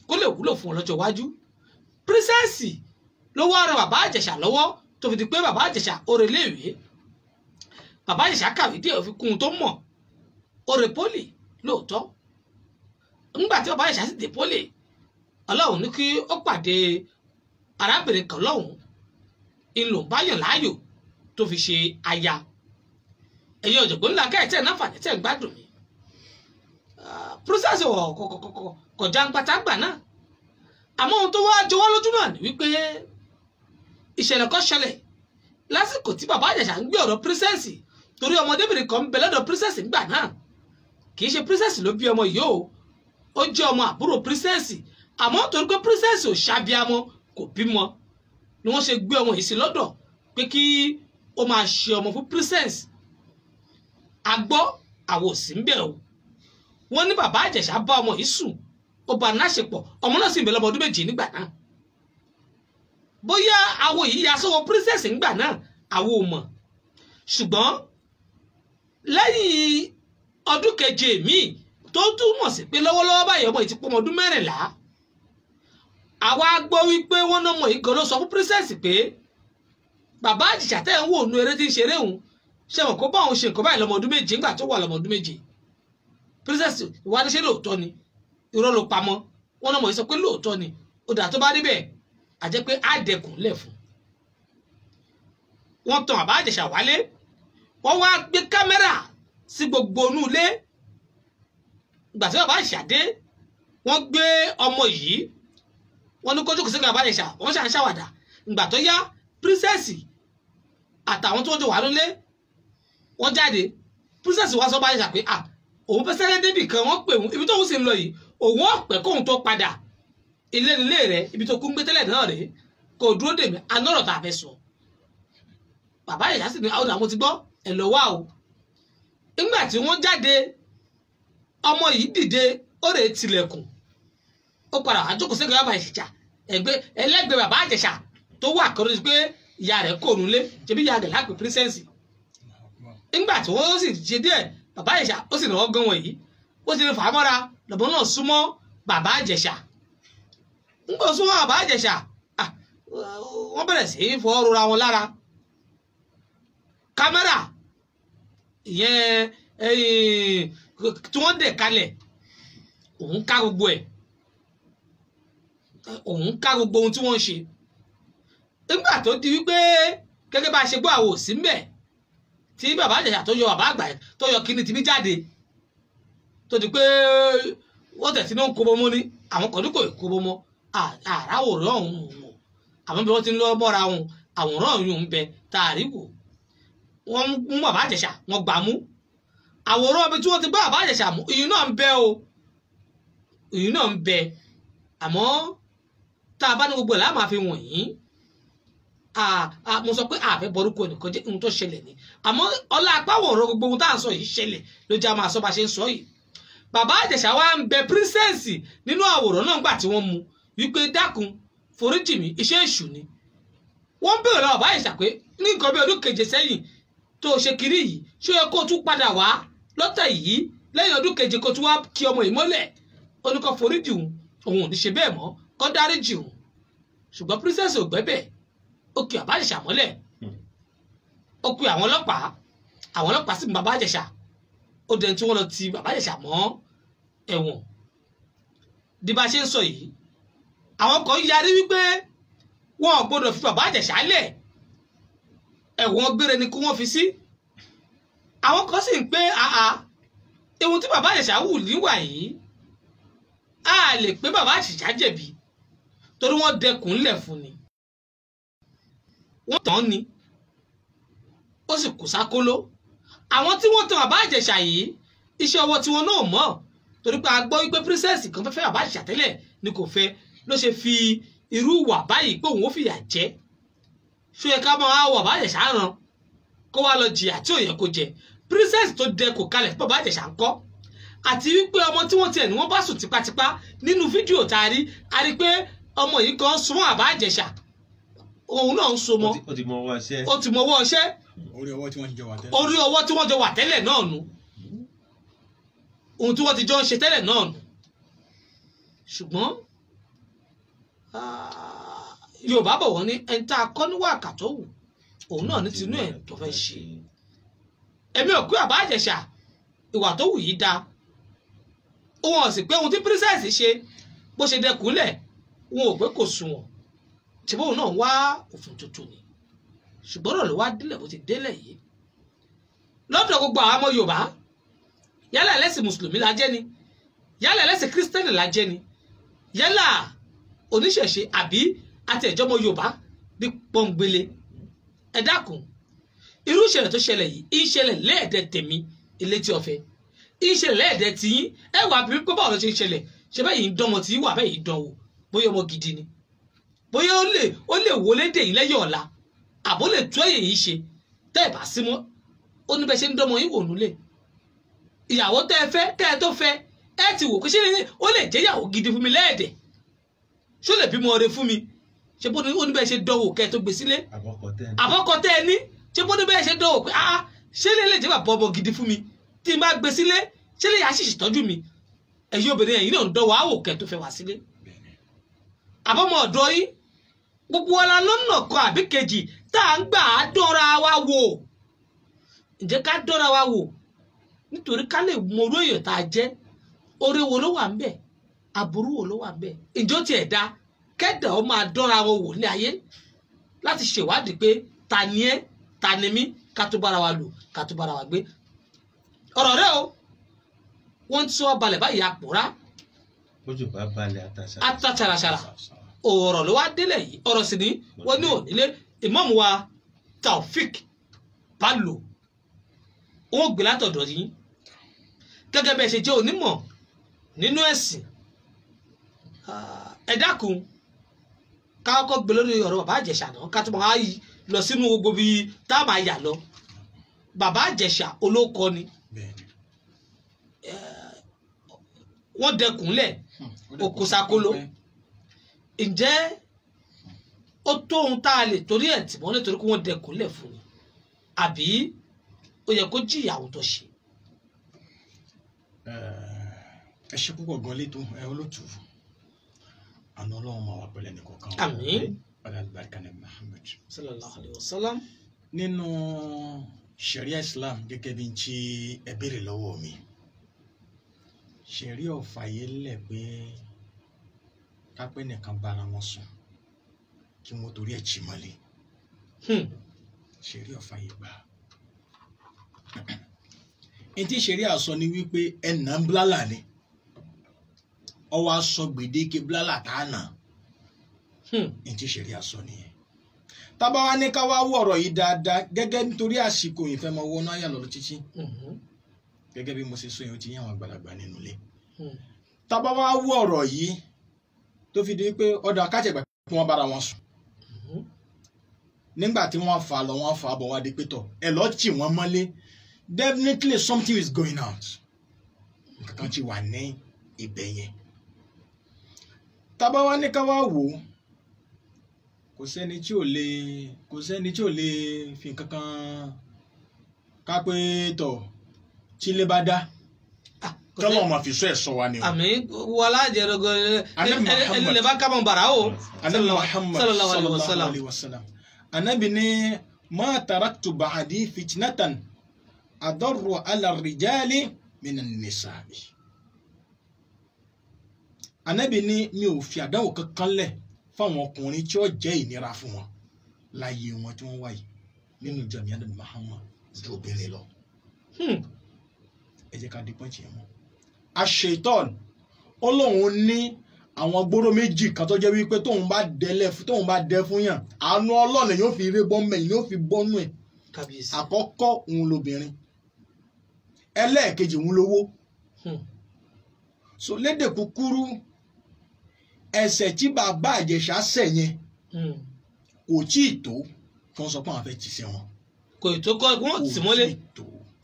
Speaker 2: kó lè wúlò fún ọ lọ́jọ́ iwájú. Princess ló wá ran bàbá Ìjẹ̀ṣà lọ́wọ́ tó fi di pé bàbá Ìjẹ̀ṣà ó re iléèwé. Bàbá Ìjẹ̀ṣà kàwé díẹ̀ fi kún un tó mọ̀, ó re pólì lóòótọ́. Nígbà tí bàbá Ìjẹ̀ṣà sì dé pólì, Ọlọ́run ní kí ó pàdé arábìnrin kan lọ́hùn, ìlò báyọ̀ láàyò tó fi ṣe aya. Ẹ̀yin ọ̀jọ̀gbọ́n ńlá kẹ́ẹ̀ tẹ̀ náfààní tẹ̀ ń gbádùn mi. Process kò jàǹpátá gbà náà, àmọ́ ohun tó wá jọwọ́ lójú náà ni wípé ìṣẹ̀lẹ̀ kan ṣẹlẹ̀ lásìkò tí bàbá Ìjẹ̀ṣà ń gbé ọ̀rọ̀ Princess, torí ọmọdébìnrin kan ń bẹ lọ́dọ̀ Princess ńgbà náà. Kì í ṣe Princess ló bí ọmọ yìí o, ó jẹ́ ọmọ àbúrò Princess, àmọ́ torí pé Princess ò ṣàbíamọ kò bímọ ni wọ́n ṣe gbé ọmọ yìí sí lọ́dọ̀ pé kí ó máa ṣe ọmọ fún Princess. A gbọ́ àwọn ò sí ń bẹ̀ o. Wọ́n ní bàbá Ìjẹ̀ṣà bá ọmọ yìí sùn, ó bá náṣepọ̀, ọmọ náà sì ń bẹ lọ́mọ ọdún 2 nígbà náà. Bóyá àwọ̀ yìí ya sọ́wọ́ Princess ńgbà náà àwọ̀ ò mọ̀, ṣùgbọ́n lẹ́yìn ọdún keje míì tó túmọ̀ sí pé lọ́wọ́lọ́wọ́ báyìí ọmọ yìí ti pọ́ ọmọ ọdún 14. Àwa gbọ́ wípé wọ́n náà mọ̀ yìí gan ló sọ fún Princess pé bàbá Ìjẹ̀ṣà tẹ́ ń wò nu eré tí ń ṣeré òun, ṣe mọ̀ kó bá òun ṣe nǹkan báyìí lọ́mọ ọdún 7 ńgbà tó wà lọ́mọ ọdún 7. Princess ìwà ní ṣe lóòótọ́ ni, irọ́ ló pamọ́. Wọ́n náà mọ̀ yìí sọ pé lóòótọ́ ni, ó dà tó bá rí bẹ́ẹ̀ a jẹ́ pé á dẹkùn lẹ̀ fún. Wọ́n tan bàbá Ìjẹ̀ṣà wálé, wọ́n wá gbé kámẹ́rà sí gbogbo inú ilé. Ìgbà tí bàbá Ìjẹ̀ṣà dé, wọ́n gbé ọmọ yìí, wọ́n ní kó jókòó sí bàbá Ìjẹ̀ṣà, wọ́n ṣà ń ṣàwàdà. Ìgbà tó yá, Princess àtàwọn tó jọ wà nílé wọ́n jáde. Princess wá sọ bá Ìjẹ̀ṣà pé òun fẹ́ sẹ́lẹ̀ débì kan, wọ́n pè òun ibi tóun sì ń lọ yìí, òun ọ̀pẹ́ kóun tó padà ilé nílé rẹ̀, ibi tó kún gbé tẹ́lẹ̀ náà rèé, kò dúró dèmí anọ́rọ̀ tá a fẹ́ sọ. Bàbá Ìjẹ̀ṣà sì ní àwọn ti gbọ́ ẹ̀ lọ wá o. Nígbà tí wọ́n jáde, ọmọ yìí dìde, ó rèé tilẹ̀kùn, ó padà wá jókòó sẹ́gbẹ̀ẹ́ bàbá Ìjẹ̀ṣà, ẹlẹ́gbẹ̀ẹ́ bàbá Ìjẹ̀ṣà tó wà kọ́rọ́ sí pé ìyá rẹ̀ kò nulẹ̀, ṣebí ìyá rẹ̀ lápè Princess. Nígbà tí wọ́n sì ṣe díẹ̀, bàbá Ìjẹ̀ṣà ó sì náwó gan wọ̀nyí, ó sì fà á mọ́ra, lọ́bọ̀ náà súnmọ́ bàbá Ìjẹ̀ṣà. Ńgbà súnmọ́ bàbá Ìjẹ̀ṣà, wọ́n bẹ̀rẹ̀ sí í fọwọ́ rora wọn lára. Kámẹ́rà ìyẹn tí wọ́n dẹ̀ kalẹ̀, òun ká gbogbo ẹ̀, òun ká gbogbo ohun tí wọ́n ń ṣe. Nígbà tó di wípé gẹ́gẹ́ bá a ṣe gbọ́ àwọn òsì ń bẹ̀ tí bàbá Ìjẹ̀ṣà tó yọ bàbá àgbà tó yọ kíní tibí jáde, tó di pé wọ́n tẹ̀ sínú kó bọ́mọ́ ní àwọn kan ní kò kó bọ́mọ́, àràwòrán ọ̀hún wò, àmọ́ bí wọ́n ti ń lọ mọ́ra wọn, àwòrán ọ̀hún ń bẹ tá a rí wò. Wọ́n mú bàbá Ìjẹ̀ṣà, wọ́n gbà mú. Àwòrán ibi tí wọ́n ti gbá bàbá Ìjẹ̀ṣà mú, ìyún náà ń bẹ o, ìyún náà ń bẹ. Àmọ́ tá a bá ní gbogbo ẹ̀ láà máa fi wọ̀nyí, mo sọ pé àfẹ́ borúkọ ẹnìkan jẹ́, ohun tó ṣẹlẹ̀ ni. Àmọ́ ọlá apáwọ̀ ọ̀rọ̀ gbogbo ohun tá à ń sọ yìí ṣẹlẹ̀ ló jẹ́ a máa sọ bá ṣe ń sọ yìí. Bàbá Ìjẹ̀ṣà wa ń bẹ Princess nínú àwòrán náà gbà tí wọ́n mú wípé dákun foríjì mi, iṣẹ́ èṣù ni. Wọ́n ń bèèrè lọ́wọ́ bàbá Ìjẹ̀ṣà pé ní nǹkan bí ọdún 7 sẹ́yìn tó ṣe kiri yìí, ṣé ó yẹ kó tún padà wá lọ́tẹ̀ yìí lẹ́yìn ọdún 7 kó tún wá kí ọmọ yìí mọ́lẹ̀? Ó ní kó foríjì òun, òun ò ní ṣe bẹ́ẹ̀ mọ́, kó dáríjì òun. Ṣùgbọ́n Princess ò gbẹ́bẹ̀, ó kí bàbá Ìjẹ̀ṣà mọ́lẹ̀, ó pe àwọn ọlọ́pàá, àwọn ọlọ́pàá sì mú bàbá Ìjẹ̀ṣà, ó dẹni tí wọ́n lọ ti bàbá Ìjẹ̀ṣà mọ́ ẹ̀wọ̀n. Di bá ṣe ń sọ yìí, àwọn kan yarí wípé wọn ò gbọdọ̀ fi bàbá Ìjẹ̀ṣà lẹ̀, ẹ̀wọ̀n gbére ni kí wọ́n fi sí. Àwọn kan sì ń pé àá, ewu tí bàbá Ìjẹ̀ṣà wù níwà yìí, a lè pé bàbá Ìjẹ̀ṣà jẹ̀bi torí wọ́n dẹkùn ńlẹ̀ fún ni, wọ́n tàn ni, ó sì kù sákóló. Àwọn tí wọ́n tan bàbá Ìjẹ̀ṣà yìí, iṣẹ́ ọwọ́ tiwọn náà mọ̀, torí pé a gbọ́ wípé Princess kan fẹ́ fẹ́ bàbá Ìjẹ̀ṣà tẹ́lẹ̀ ni kò fẹ́, ló ṣe fi irú wà báyìí pé òun ó fìyà jẹ. Ṣó yẹ ká máa wọ bàbá Ìjẹ̀ṣà ràn kó wá lọ jìyà tí ò yẹ kó jẹ? Princess tó dẹ kò kalẹ̀ fún bàbá Ìjẹ̀ṣà ń kọ́, àti wípé ọmọ tí wọ́n tiẹ̀ ní wọ́n bá sùn tipátipá nínú fídíò tá a rí, a rí pé ọmọ yìí kan súnmọ́ bàbá Ìjẹ̀ṣà, òun náà ń so mọ́,
Speaker 4: ó ti mọ ọwọ́ iṣẹ́,
Speaker 2: ó ti mọ ọwọ́ iṣẹ́,
Speaker 3: orí ọwọ́ tí wọ́n ti jọ wà tẹ́lẹ̀,
Speaker 2: orí ọwọ́ tí wọ́n jọ wà tẹ́lẹ̀ náà nù, ohun tí wọ́n ti jọ ń ṣe tẹ́lẹ̀ náà nù. Ṣùgbọ́n Yorùbá bọ̀ wọ́n ní ẹni tá a kọ́ níwà àkà tó wù, òun náà ní tinú ẹ̀ tó fẹ́ ṣe. Èmi ò pé bàbá Ìjẹ̀ṣà ìwà tó wù yìí dáa, òun ò sì pé ohun tí Princess ṣe bó ṣe dẹkùnlẹ̀, wọn ò pé kò sunwọ̀n, ṣùgbọ́n òun náà wá òfin tuntun ni. Ṣùgbọ́n ọ̀rọ̀ ló wá délẹ̀ bó ti délẹ̀ yìí. Lọ́dọ̀ gbogbo àwọn ọmọ Yorùbá, yálà ẹlẹ́sìn mùsùlùmí la jẹ́ ni, yálà ẹlẹ́sìn kírísítẹ́nì la jẹ́ ni, yálà oníṣẹ̀ṣe àbí àti ẹ̀jọ́mọ Yorùbá bí pọ́ngbélé, ẹ dákun, irú ìṣẹ̀lẹ̀ tó ṣẹlẹ̀ yìí ń ṣẹlẹ̀ lẹ́ẹ̀dẹ̀ tèmi Elétí Ọ̀fẹ́, ń ṣẹlẹ̀ lẹ́ẹ̀dẹ̀ tiyín. Ẹ wà bí pé báwo ló ṣe ń ṣẹlẹ̀, ṣe bẹ́ẹ̀ yìí ń dánmọ tí wà bẹ́ẹ̀ yìí dánwò, bóyá ọmọ gidi ni, bóyá ó lè wọlé dè yín lẹ́yìn ọ̀la, àbó lè tú ẹ̀yìn yìí ṣe tẹ́ ẹ̀ bá sí mọ́. Ó ní bẹ́ẹ̀ ṣe ń dánmọ yín wò nulẹ̀. Ìyàwó tẹ́ ẹ fẹ́ kẹ́ ẹ tó fẹ́, ẹ ti wò pé ṣé ó lè jẹ́ ìyàwó gidi fún mi lẹ́ẹ̀dẹ̀, ṣó lè bímọ ọrẹ fún mi, ṣe bó ní bẹ́ẹ̀ ṣe dánwò kẹ́ ẹ tó gbé sílé, àbọ̀kọ tẹ́ ẹ ní, ṣe bó ní bẹ́ẹ̀ ṣe dánwò pé ah, ṣé lè jẹ́ bàbá ọmọ gidi fún mi tí n bá gbé sílé, ṣé lè yà á sì ṣètọ́jú mi? Ẹ̀yin obìnrin ẹ̀yin náà ń dánwò àwò kẹ́ ẹ tó fẹ́ wá sílé. Àbọ̀mọ ọ̀dọ́ yín, gbogbo ọ̀la lọ́nà kan àbí kejì tá à ń gbà á dánra wa wò. Ǹjẹ́ ká dánra wa wò nítorí ká lè mọ orú èèyàn tá a jẹ́? Oore wo ló wà ń bẹ̀? Aburú wo ló wà ń bẹ̀? Ǹjẹ́ ó tiẹ̀ dá kẹ́dà ó máa dánra wọn wò ní ayé láti ṣèwádìí pé ta ni ẹ́, ta ni mí, ká tó bára wa lò, ká tó bára wa gbé? Ọ̀rọ̀ rẹ o, wọ́n ti sọ balẹ̀ báyìí àpòrá,
Speaker 4: bójú bá balẹ̀
Speaker 2: àtàṣàràṣàrà. Ọ̀rọ̀ ló wá délẹ̀ yìí, ọ̀rọ̀ sì ni wọ́n ní ònílé. Ìmáàmù wa Taofik Bello, wọ́n gbé látọ̀dọ̀ yín gẹ́gẹ́ bẹ́ẹ̀ ṣe jẹ́ onímọ̀ nínú ẹ̀sìn. Ẹ dákun, ká kọ́kọ́ gbé lórí ọ̀rọ̀ bàbá Ìjẹ̀ṣà náà, ká tó máa lọ sínú gbogbo bíi tá a máa yà lọ. Bàbá Ìjẹ̀ṣà olóko ni, wọ́n dẹkùnlẹ̀ òkòsàkóló. Ǹjẹ́ ó tó ohun tá a lè torí ẹ̀ tì mọ́ nítorí pé wọ́n dẹkùnlẹ̀ fún ni, àbí ó yẹ kó jìyà àwọn tó ṣe?
Speaker 3: Ẹ ṣe púpọ̀ gan létò ẹ olótù, àná Ọlọ́run máa wà pẹ̀lú ẹnì kọ̀ọ̀kan.
Speaker 2: Àmín.
Speaker 3: Albarka ní Muhammad
Speaker 2: sallallahu alayhi wa sallam.
Speaker 3: Nínú sharia Islam, gẹ́gẹ́ bí n tí ẹ béèrè lọ́wọ́ mi, sharia ò fàyè lẹ̀ pé kápẹ́ nìkan bára wọn sùn kí wọ́n torí ẹ̀ jì mọ́lé. Sharia ò fàyè gbà. N tí sharia sọ ni wípé ẹnà ń blálà ni, ọwọ́ aṣọ gbèdéke blálà tá a nà. N tí sharia sọ nìyẹn. Tábà wá ní ká wá wọ ọ̀rọ̀ yìí dáadáa, gẹ́gẹ́ nítorí àsìkò ìfẹ́ mọ wọnú àyà lọ títí, gẹ́gẹ́ bí mo ṣe sọ yẹn, ó ti yín àwọn àgbàlagbà nínú ilé. Tábà wá wọ ọ̀rọ̀ yìí Tó fi di pé ọ̀dọ̀ akátẹ̀gbà kí wọ́n bára wọn sùn. Nígbà tí wọ́n fà lọ, wọ́n fà bọ̀, wá di pé tọ̀ ẹ lọ́ọ́ tì wọ́n mọ́lé. Definitely something is going out. Nǹkan kan ti wà ní ibẹ̀ yẹn. Tábà wá ní ká wá wò ó, kò sẹ́ni tí ò lè, kò sẹ́ni tí ò lè fi nǹkan kan ká pé tọ̀ tí ilé bá dá, tọ́lọ́ máa fi sọ ẹ̀ sọ wa ni o.
Speaker 2: Àmín wàlá jẹrọgọ ẹni lè bá kábọ̀ bàrà o.
Speaker 3: Anabi Muhammad sallallahu alayhi wa sallam, anabi ní ma taraktu ba'di fitnatan adarru ala rijali minan nisa'i. Anabi ní mi ò fi àdánwò kankan lẹ̀ fáwọn ọkùnrin tí ó jẹ́ ìnira fún wọn láyé wọn tí wọ́n wáyé nínú jamiu anabi Muhammad ju obìnrin lọ. Ẹ jẹ́ ká di pọ́ǹtì yẹn mọ́. Àṣetán Ọlọ́run ní àwọn gbóró méjì kan tó jẹ́ wípé tóun bá dẹ́lẹ̀ tóun bá dẹ́ fún yàn, àánú Ọlọ́run yóò fi eré bọ́ mẹ́yìn, yóò fi bọ́nú ẹ̀. Àkọ́kọ́ òun lobìnrin, ẹlẹ́ẹ̀kejì òun lówó. So lédè kúkúrú, ẹ̀ṣẹ̀ tí bàbá Ìjẹ̀ṣà ṣẹ̀ yẹn kò tí ì tó kí wọ́n sọ pé àwọn fẹ́ tì sí wọn.
Speaker 2: Kò ì tó kọ́ wọ́n tì mọ́lé.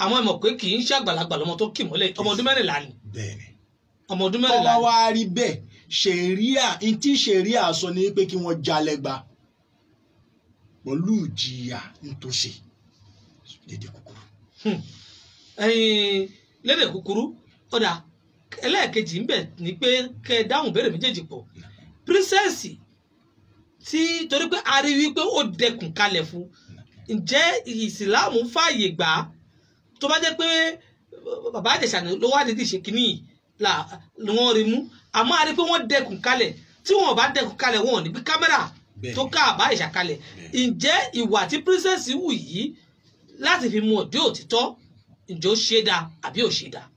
Speaker 2: Àmọ́ ẹ mọ̀ pé kì í ṣe àgbàlagbà lọ́mọ tó kì mọ́lẹ̀, ọmọ ọdún 14 ni.
Speaker 3: Bẹ́ẹ̀ni,
Speaker 2: ọmọ ọdún 14.
Speaker 3: Tọ́ba wá rí bẹ́ẹ̀, ṣẹ̀ríà ntí ṣẹ̀ríà sọ ni pé kí wọ́n jalẹ́gba pẹ̀lú ìjìyà nítòsí lédè kúkúrú.
Speaker 2: Lédè kúkúrú, ọ̀dà ẹlẹ́ẹ̀kejì ńbẹ̀ ni pé kẹ́ ẹ dáhùn béèrè méjèèjì pọ̀. Pírísẹ́sì tí torí pé a rí wípé ó dẹkùn kalẹ̀ fún, ǹjẹ́ ìsìláàmù fààyè gbà á tó bá jẹ́ pé bàbá Ìjẹ̀ṣà ló wá nídìí ṣe kínní là ni wọ́n rí mú? Àmọ́ a rí pé wọ́n dẹkùn kalẹ̀, tí wọ́n bá dẹkùn kalẹ̀ wọn ò ní bí kámẹ́rà tó ká àbá Ìjẹ̀ṣà kalẹ̀. Ǹjẹ́ ìwà tí pírísẹ́sì wù yìí láti fi mú òde òtítọ́, ǹjẹ́ ó ṣe dáa àbí ò ṣe dáa?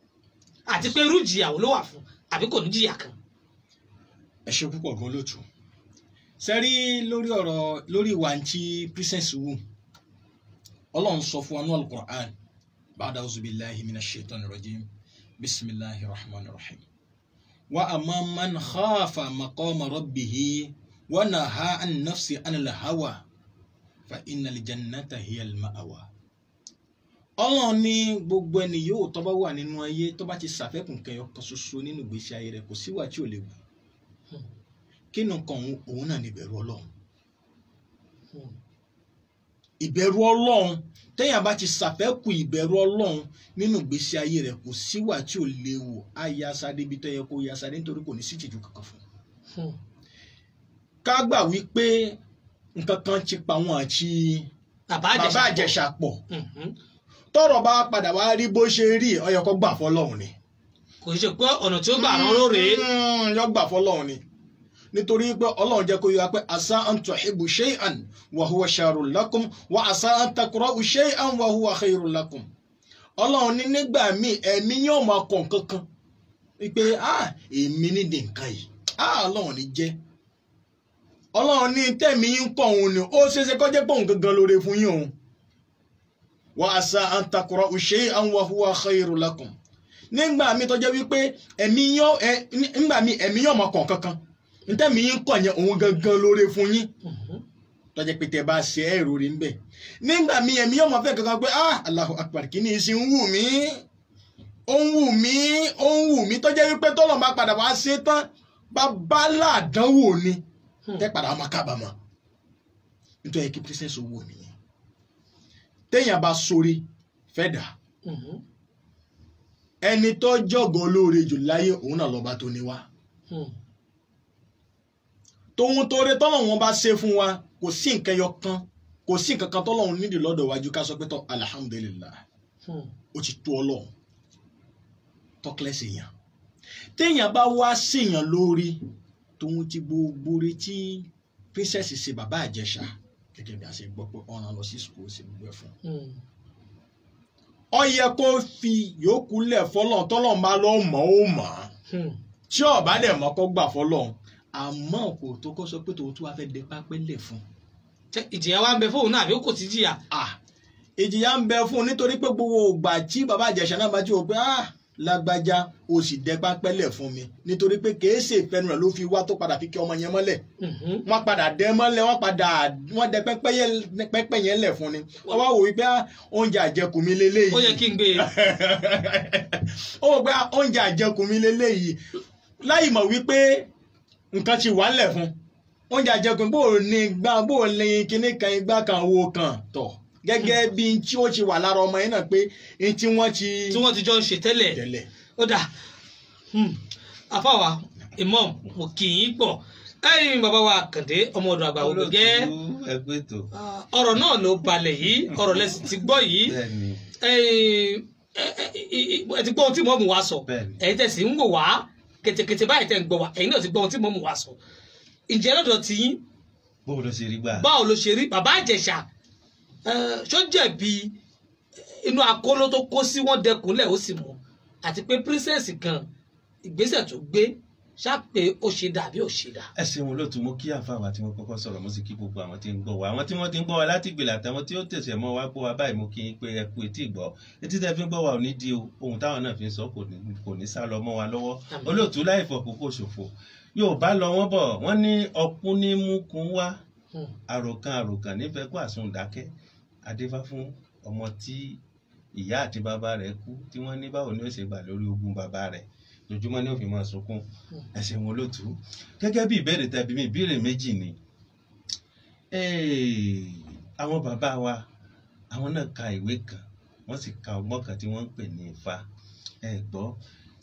Speaker 2: Àti pé irú ìjìyà wo ló wà fún, àbí kò ní jìyà kan?
Speaker 3: Ẹ ṣe púpọ̀ gan lótú. Sẹ́rí lórí ọ̀rọ̀ lórí ìwà tí pírísẹ́sì wù, Ọlọ́run sọ fún wa ní Al-Qur'an. Ba'da auzu billahi minash shaitani rajim. Bismillahir rahmanir rahim. Wa amma man khafa maqama rabbihi wa naha an nafsi anil hawa fa innal jannata hiyal ma'wa. Ọlọ́run ní gbogbo ẹni yóò tó bá wà nínú ayé tó bá ti ṣàfẹ́kùn kẹyọ kan ṣoṣo nínú ìgbésí ayé rẹ̀, kò síwà tí ò lè wù. Kí ni nǹkan òun náà ní ìbẹ̀rù Ọlọ́run. Ìbẹ̀rù Ọlọ́run, téèyàn bá ti ṣàfẹ́kù ìbẹ̀rù Ọlọ́run nínú ìgbésí ayé rẹ̀, kò síwà tí ò léwu, á ya sáré ibi tó yẹ kó ya sáré, nítorí kò ní sí ìtìjú kankan fún un. Ká gbà wípé nǹkan kan ti pa wọn àti bàbá Ìjẹ̀ṣà pọ̀. Tọ́rọ̀ bá padà wá rí bó ṣe rí, ó yẹ kó gbà fọ́lọ́run ni.
Speaker 2: Kò ṣe pé ọ̀nà tí ó gbà rán lóore.
Speaker 3: Yọ gbà fọ́lọ́run ni. Nítorí pé Ọlọ́run jẹ́ kó yọ pé asa an tuhibbu shay'an wa huwa sharrun lakum wa asa an takrahu shay'an wa huwa khayrun lakum. Ọlọ́run ní nígbà míì ẹ̀mí yóò máa kọ̀ nǹkan kan wípé èmi nídìí nǹkan yìí, Ọlọ́run ní jẹ́. Ọlọ́run ní tẹ̀mí yín kọ̀ òun ni ó ṣeéṣe kó jẹ́ pé òun gangan lóore fún yín òun. Wa asa an takrahu shay'an wa huwa khayrun lakum. Nígbà míì tó jẹ́ wípé ẹ̀mí yóò máa kọ̀ nǹkan kan, ntẹ́mi yín kọ̀ yẹn òun gangan lóore fún yín, tó jẹ́ pé tẹ́ bá ṣe ẹ́ ìròrí ń bẹ̀. Nígbà míì ẹ̀mí yóò máa fẹ́ kankan pé Allahu Akbar, kí ni ìsìn ń wù mí, ó ń wù mí, ó ń wù mí, tó jẹ́ wípé tọ́lọ̀ máa padà wá ṣe tán, bàbá làdánwò ni tẹ́ padà máa kábàámọ̀. Nítorí kí pírísẹ́sì owó nìyẹn. Téèyàn bá sórí fẹ́ dà, ẹni tó jọ̀gọ̀ olóore jù láyé òun náà lọ́ba tó ní wá. Tóun tóore tọ́lọ̀ wọn bá ṣe fún wa, kò sí nǹkan ẹyọ kan, kò sí nǹkan kan tọ́lọ́run nídìí lọ́dọ̀ wájú ká sọ pé tọ́ alhamdulillah, ó ti tó Ọlọ́run tọ́kílẹ̀sì yàn. Téèyàn bá wá séèyàn lórí tóun ti gbogbo rí tí princess ṣe bàbá Ìjẹ̀ṣà, gẹ́gẹ́ bí a ṣe gbọ́ pé ọ̀ràn lọ sí school ṣe gbogbo ẹ̀ fún un, ó yẹ kó fi yòókù lẹ̀ fọlọ́n, tọ́lọ́n bá lọ́ mọ̀ ó mọ̀, tí ó bá dẹ̀ mọ̀ kó gbà fọlọ́n. Àmọ́ kò tó kó sọ pé tòun tó wá fẹ́ de pápẹ́ lẹ̀ fún.
Speaker 2: Ìjìyà wa ń bẹ fóun náà àbí kò sí jìyà?
Speaker 3: Ìjìyà ń bẹ fún un, nítorí pé gbogbo ìgbà tí bàbá Ìjẹ̀ṣà náà bá ti wò pé Lágbájá o sì dẹ pápẹ́lẹ̀ fún mi, nítorí pé kìí ṣe ìfẹ́nu rẹ̀ ló fi wá tó padà fi kí ọmọ yẹn mọ́lẹ̀. Wọ́n padà dẹ mọ́lẹ̀, wọ́n dẹ pẹ́pẹ́ yẹn lẹ̀ fún ni. Wọ́n wá wò wípé oúnjẹ àjẹkù mi leléyìí.
Speaker 2: Ó yẹ kí n gbé e.
Speaker 3: Ó wò pé oúnjẹ àjẹkù mi leléyìí, láì mọ̀ wípé nǹkan ti wà ńlẹ̀ fún oúnjẹ àjẹkù. Bó o ní gbá, bó o ní kíní kan, igbá kan, owó kan tọ̀, gẹ́gẹ́ bí n tí ó ti wà lára ọmọ yẹn náà pé n tí wọ́n ti.
Speaker 2: Tí wọ́n ti jọ ń ṣe tẹ́lẹ̀. Ó dà, àfàwà Imam, mo kì í pọ̀. Ẹ̀yin bàbá wa Àkàndé ọmọ ọ̀dọ̀ àgbà ògbẹ́gẹ́, ọ̀rọ̀ náà ló balẹ̀ yìí, ọ̀rọ̀ lẹ́sìn ti gbọ́ yìí. Ẹ ti gbọ́ ohun tí mọ́mù wa sọ, ẹ̀yin tẹ̀sí ń wò wá kètèkètè báyìí tẹ̀ ń gbọ́ wa, ẹ̀yin náà ti gbọ́ ohun tí mọ́mù wa sọ. Ǹjẹ́ lọ́dọ̀ ti yín,
Speaker 4: báwo ló ṣe rí gbà?
Speaker 2: Báwo ló ṣe rí? Bàbá Ìjẹ̀ṣà ṣó jẹ̀bi inú akóló tó kó sí, wọ́n dẹkùnlẹ̀ ó sì mú, àti pé princess gan ìgbésẹ̀ tó gbé ṣáàpé ó ṣe dà bí ó ṣe dà.
Speaker 4: Ẹ ṣeun lóòtú, mo kí àfàwà tí wọ́n kọ́kọ́ sọ̀rọ̀, mo sì kí gbogbo àwọn tí ń gbọ́ wa, àwọn tí wọ́n ti ń gbọ́ wa láti gbèlà àtàwọn tí ó tẹ̀sẹ̀ mọ́ wa gbọ́ wa báyìí. Mo kí n pé ẹ kú etí ìgbọ́, etí tẹ́ fi ń gbọ́ wa ò ní di o, ohun táwọn náà fi ń sọ kò ní sá lọ mọ́ wa lọ́wọ́. Olóòtú, láì fọkókò ṣòfò, yóò bá lọ wọ́n bọ̀, wọ́n ní ọkùn ní mú kún wá, àròkàn àròkàn nífẹ̀ẹ́ kó àsun dákẹ́. Adéfá fún ọmọ tí ìyá àti bàbá rẹ̀ kú, tí wọ́n ní báwo ni ó ṣe gbà lórí ogún bàbá rẹ̀, lójúmọ́ ni ó fi máa sunkún. Ẹ ṣeun olóòtú. Gẹ́gẹ́ bí ìbéèrè tẹ̀bí mi, ìbéèrè méjì ni. Àwọn bàbá wa, àwọn náà ka ìwé kan, wọ́n sì ka ọgbọ́n kan tí wọ́n ń pè ní Ifá. Ẹ gbọ́,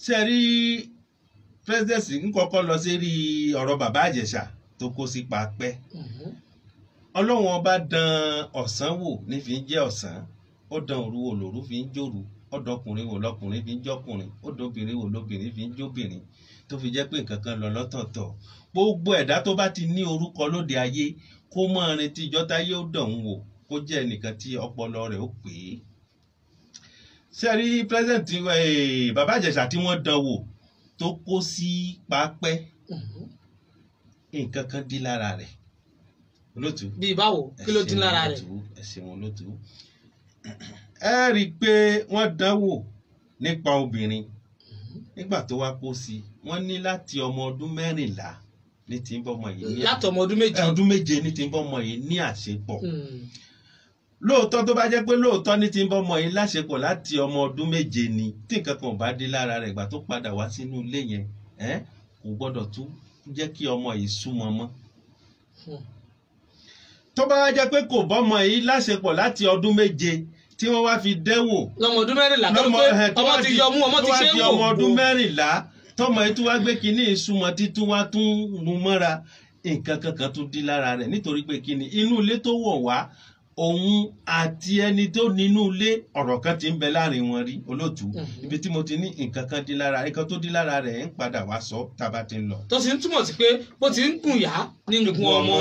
Speaker 4: ṣe rí pírẹsidẹ̀nsì ń kọ́kọ́ lọ sí rí ọ̀rọ̀ bàbá Ìjẹ̀ṣà tó kó sí paapẹ́. Ọlọ́run ọba dán ọ̀sán wò ní fi ń jẹ́ ọ̀sán, ó dán òru wò lòru fi ń jòru, ọ̀dọ́kùnrin wò lọkùnrin fi ń jọkùnrin, ọ̀dọ́bìnrin wò lóbìnrin fi ń jóbìnrin, tó fi jẹ́ pé nǹkan kan lọ lọ́tọ̀ọ̀tọ̀. Gbogbo ẹ̀dá tó bá ti ní orúkọ lóde ayé, kó mọ́ rin tí ìjọ táyé ó dàn wò, kó jẹ́ ẹnìkan tí ọpọlọ rẹ̀ ó pè é. Ṣé rí president bàbá Ìjẹ̀ṣà tí wọ́n dán wò tó kó sí pápẹ́, nǹkan kan dí lára rẹ̀ olótú.
Speaker 2: Bí báwo? Kí ló dín lára rẹ̀?
Speaker 4: Ẹ ṣeun olótú. Ẹ rí i pé wọ́n dánwò nípa obìnrin nígbà tó wá kó sí, wọ́n ní láti ọmọ ọdún 14 ní ti ń bọ́mọ yìí ní
Speaker 2: láti ọmọ ọdún méje,
Speaker 4: ọdún méje ní ti ń bọ́mọ yìí ní àṣepọ̀. Lóòótọ́, tó bá jẹ́ pé lóòótọ́ ní ti ń bọ́mọ yìí láṣepọ̀ láti ọmọ ọdún méje ni, tí nǹkan kan ò bá dé lára rẹ̀, ìgbà tó padà wá sínú ilé yẹn, kò gbọ́dọ̀ tún jẹ́ kí ọmọ yìí súnmọ́ mọ́. Tó bá wá jẹ́ pé kò bọ́mọ yìí láṣepọ̀ láti ọdún méje tí wọ́n wá fi dẹ́wò
Speaker 2: lọ́mọ ọdún 14, tó pé ọmọ ti yọ mú, ọmọ ti ṣe é wò,
Speaker 4: ọmọ ọdún 14 tọmọ yìí tún wá gbé kinní ìsúnmọ́ títún wá tún mú mọ́ra, nǹkan kankan tún dí lára rẹ̀, nítorí pé kinní inú ilé tó wọ̀ wá, òun àti ẹni tó nínú ilé, ọ̀rọ̀ kan ti ń bẹ láàrin wọn rí olóòtú. Ibi tí mo ti ní nǹkan kan dí lára, nǹkan tó dí lára rẹ̀ ń padà wá sọ tá a bá ti ń lọ.
Speaker 2: Tó sì ń túmọ̀ sí pé bó ti ń gùn yá ní gùn ọmọ.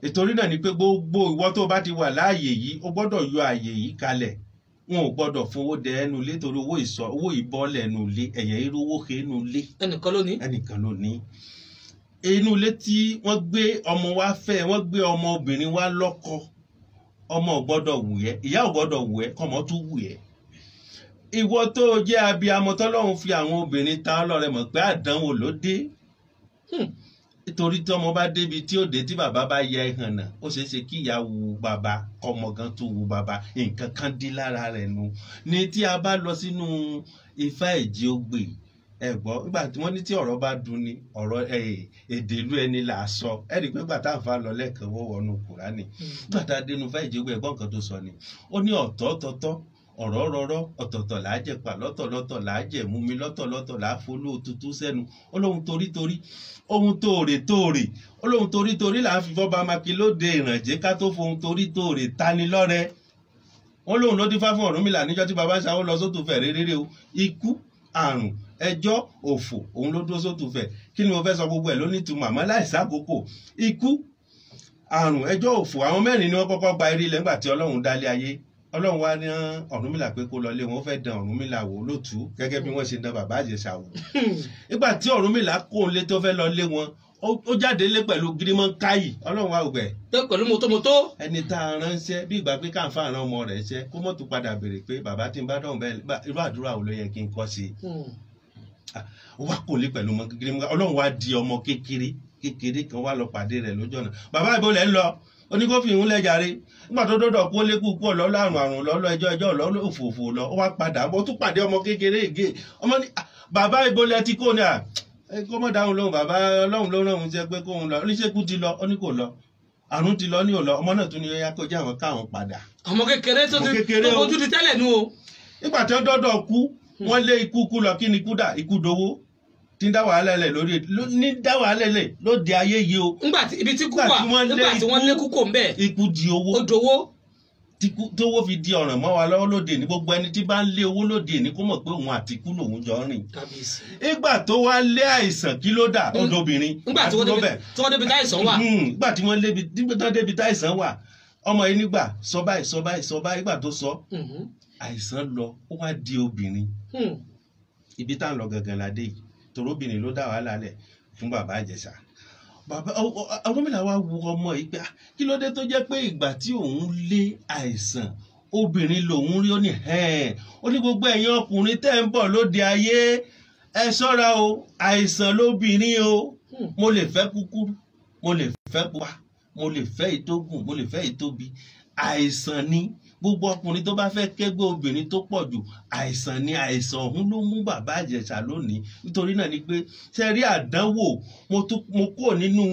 Speaker 4: Ìtorí náà ni pé gbogbo ìwọ tó bá ti wà láàyè yìí, o gbọ́dọ̀ yọ àyè yìí kalẹ̀. Wọn ò gbọ́dọ̀ fowó dẹ ẹnu ilé, torí owó ìsọ owó ìbọ́lẹ̀ ẹnu ilé, ẹ̀yẹ irú owó he ẹnu ilé.
Speaker 2: Ẹnìkan ló ní.
Speaker 4: Ẹnìkan ló ní. Inú ilé tí wọ́n gbé ọmọ wa fẹ́, wọ́n gbé ọmọ obìnrin wa lọ́kọ, ọmọ ò gbọ́dọ̀ wù ẹ́, ìyá ò gbọ́dọ̀ wù ẹ́, kọ́mọ tún wù ẹ́. Ìwọ tó jẹ́ abiyamọ tọ́lọ́run fi àwọn obìnrin ta ọlọ́rẹ mọ̀ pé àdánwò ló dé. Nítorí tí ọmọ bá débi tí ó dé, tí bàbá bá yẹ ẹhànnà, ó ṣeé ṣe kí ìyá wu bàbá, kọmọ gan tó wu bàbá, nǹkan kan dín lára rẹ̀ nu. Ní tí a bá lọ sínú Ifá Èjì Ogbè, ẹ gbọ́, nígbà tí wọ́n ní tí ọ̀rọ̀ bá dùn ni ọ̀rọ̀ èdè ìlú ẹni là á sọ. Ẹ rí i pé gbà tá à ń fa lọ lẹ́ẹ̀kan wọ́n wọnú Kùránì. Nígbà tá a dénú Ifá Èjì Ogbè, ẹ̀gbọ́n kan tó sọ ni, ó ní ọ̀tọ̀ọ̀tọ̀tọ̀ ọ̀rọ̀ rọ̀rọ̀, ọ̀tọ̀ọ̀tọ̀ là á jẹ pa, lọ́tọ̀lọ́tọ̀ là á jẹ mú mi, lọ́tọ̀lọ́tọ̀ là á folú òtútù sẹ́nu. Ó lóhun torítorí, ohun tóore tóore, ó lóhun torítorí là á fi fọ́ba makilóde ìrànjẹ́ ká tó fohun torítóore tani lọ́rẹ. Wọ́n lóhun ló dífá fún Ọ̀rúnmìlà níjọ́ tí baba ń ṣàwó lọ sótù fẹ̀ réréré o. Ikú, àrùn, ẹjọ́, òfò, òun ló dúró sótù fẹ̀. Kí ni mo fẹ́ sọ? Gbogbo ẹ̀ ló ní ìtumọ̀, àmọ́ láìsákòókò. Ikú, àrùn, ẹjọ́, òfò, àwọn mẹ́rin ni wọ́n kọ́kọ́ gba eré ilẹ̀ nígbà tí Ọlọ́run dálé ayé. Ọlọ́run wá ní Ọ̀rúnmìlà pé kó lọ lé wọn, ó fẹ́ dán Ọ̀rúnmìlà wò lótú, gẹ́gẹ́ bí wọ́n ṣe dán bàbá Ìjẹ̀ṣà wò. Nígbà tí Ọ̀rúnmìlà kó lé tó fẹ́ lọ lé wọn, Ó jáde lé pẹ̀lú gírímọ́ńkáyì Ọlọ́run wa ògbẹ́
Speaker 2: pẹ̀lú mọ́tòmọ́tò.
Speaker 4: Ẹni tá a ránṣẹ́ bí ìgbà pé káǹfà rán ọmọ rẹ̀ ṣẹ́ kó mọ́tò padà béèrè pé bàbá tí ń bá dọ̀hún bẹ́ẹ̀ irú àdúrà wo ló yẹ kí n kọ́ sí i. Ó wá kò lé pẹ̀lú gírímọ́ńkáyì. Ọlọ́run wa di ọmọ kékeré kékeré kan wá lọ pàdé rẹ̀ lójú ọ̀nà. Bàbá ìbò lẹ́ ń lọ oníkófì ń lẹ́jàre nígbà tó dọ́dọ̀ kó lékú kú ọ̀lọ́ lárùn àrùn lọ́lọ́ ẹjọ́ ẹjọ́ lọ́lọ́ òfòfò lọ. Ó wá padà ó tún pàdé ọmọ kékeré ègé ọmọ ní bàbá ìbò lẹ ti kó ni à kó mọ̀ dáhùn lóhùn bàbá Ọlọ́run ló rán òun jẹ́ pé kóun lọ oníṣègùn ti lọ ó ní kò lọ àrùn ti lọ ní ò lọ ọmọ náà tún ní yá kó jẹ́ àwọn káwọn padà.
Speaker 2: Ọmọ kékeré tó ti tó fojú di tẹ́lẹ̀ nú o.
Speaker 4: Nígbà tí wọ́n dọ́dọ̀ kú wọ́n lé ikú kú lọ kí ni ikú dà ikú dowó tí ń dá wàhálà lẹ̀ lórí ní dá wàhálà lẹ̀ lóde ayé yìí o.
Speaker 2: Nígbà tí ibi tí kú wà nígbà tí wọ́n lé kú kò ń bẹ̀.
Speaker 4: Ikú di owó.
Speaker 2: Ó dowó.
Speaker 4: Tówó fi di ọ̀ràn mọ́ wa lọ́wọ́ lóde ní gbogbo ẹni tí bá ń lé owó lóde ní kó mọ̀ pé òun àti ikú lòun jọ ń rìn. Nígbà tó wá lé àìsàn kí ló dà ọ̀dọ́bìnrin.
Speaker 2: Nígbà tí wọ́n débi táìsàn wà.
Speaker 4: Nígbà tí wọ́n débi táìsàn wà ọmọ yìí nígbà sọ báyìí sọ báyìí sọ báyìí nígbà tó sọ àìsàn lọ ó wá di obìnrin. Ibi tá à ń lọ gangan la dé yìí torobìnrin ló dá wàhálà lẹ̀ fún bàbá Ìjẹ̀ṣà. Bàbá Ọ̀rúnmìlà wá wo ọmọ yìí pé kí ló dé tó jẹ́ pé ìgbà tí òun lé àìsàn obìnrin lòun rí ó ní ó ní gbogbo ẹ̀yin ọkùnrin tẹ́ ń bọ̀ lóde ayé ẹ ṣọ́ra o àìsàn lóbìnrin o mo lè fẹ́ kúkúrú mo lè fẹ́ pupa mo lè fẹ́ ìtógùn mo lè fẹ́ ìtóbi àìsàn ni gbogbo ọkùnrin tó bá fẹ́ kẹ́gbẹ́ obìnrin tó pọ̀ jù àìsàn ni àìsàn ọ̀hún ló mú bàbá Ìjẹ̀ṣà lónìí. Nítorí náà ni pé ṣe rí àdánwò mo kúrò nínú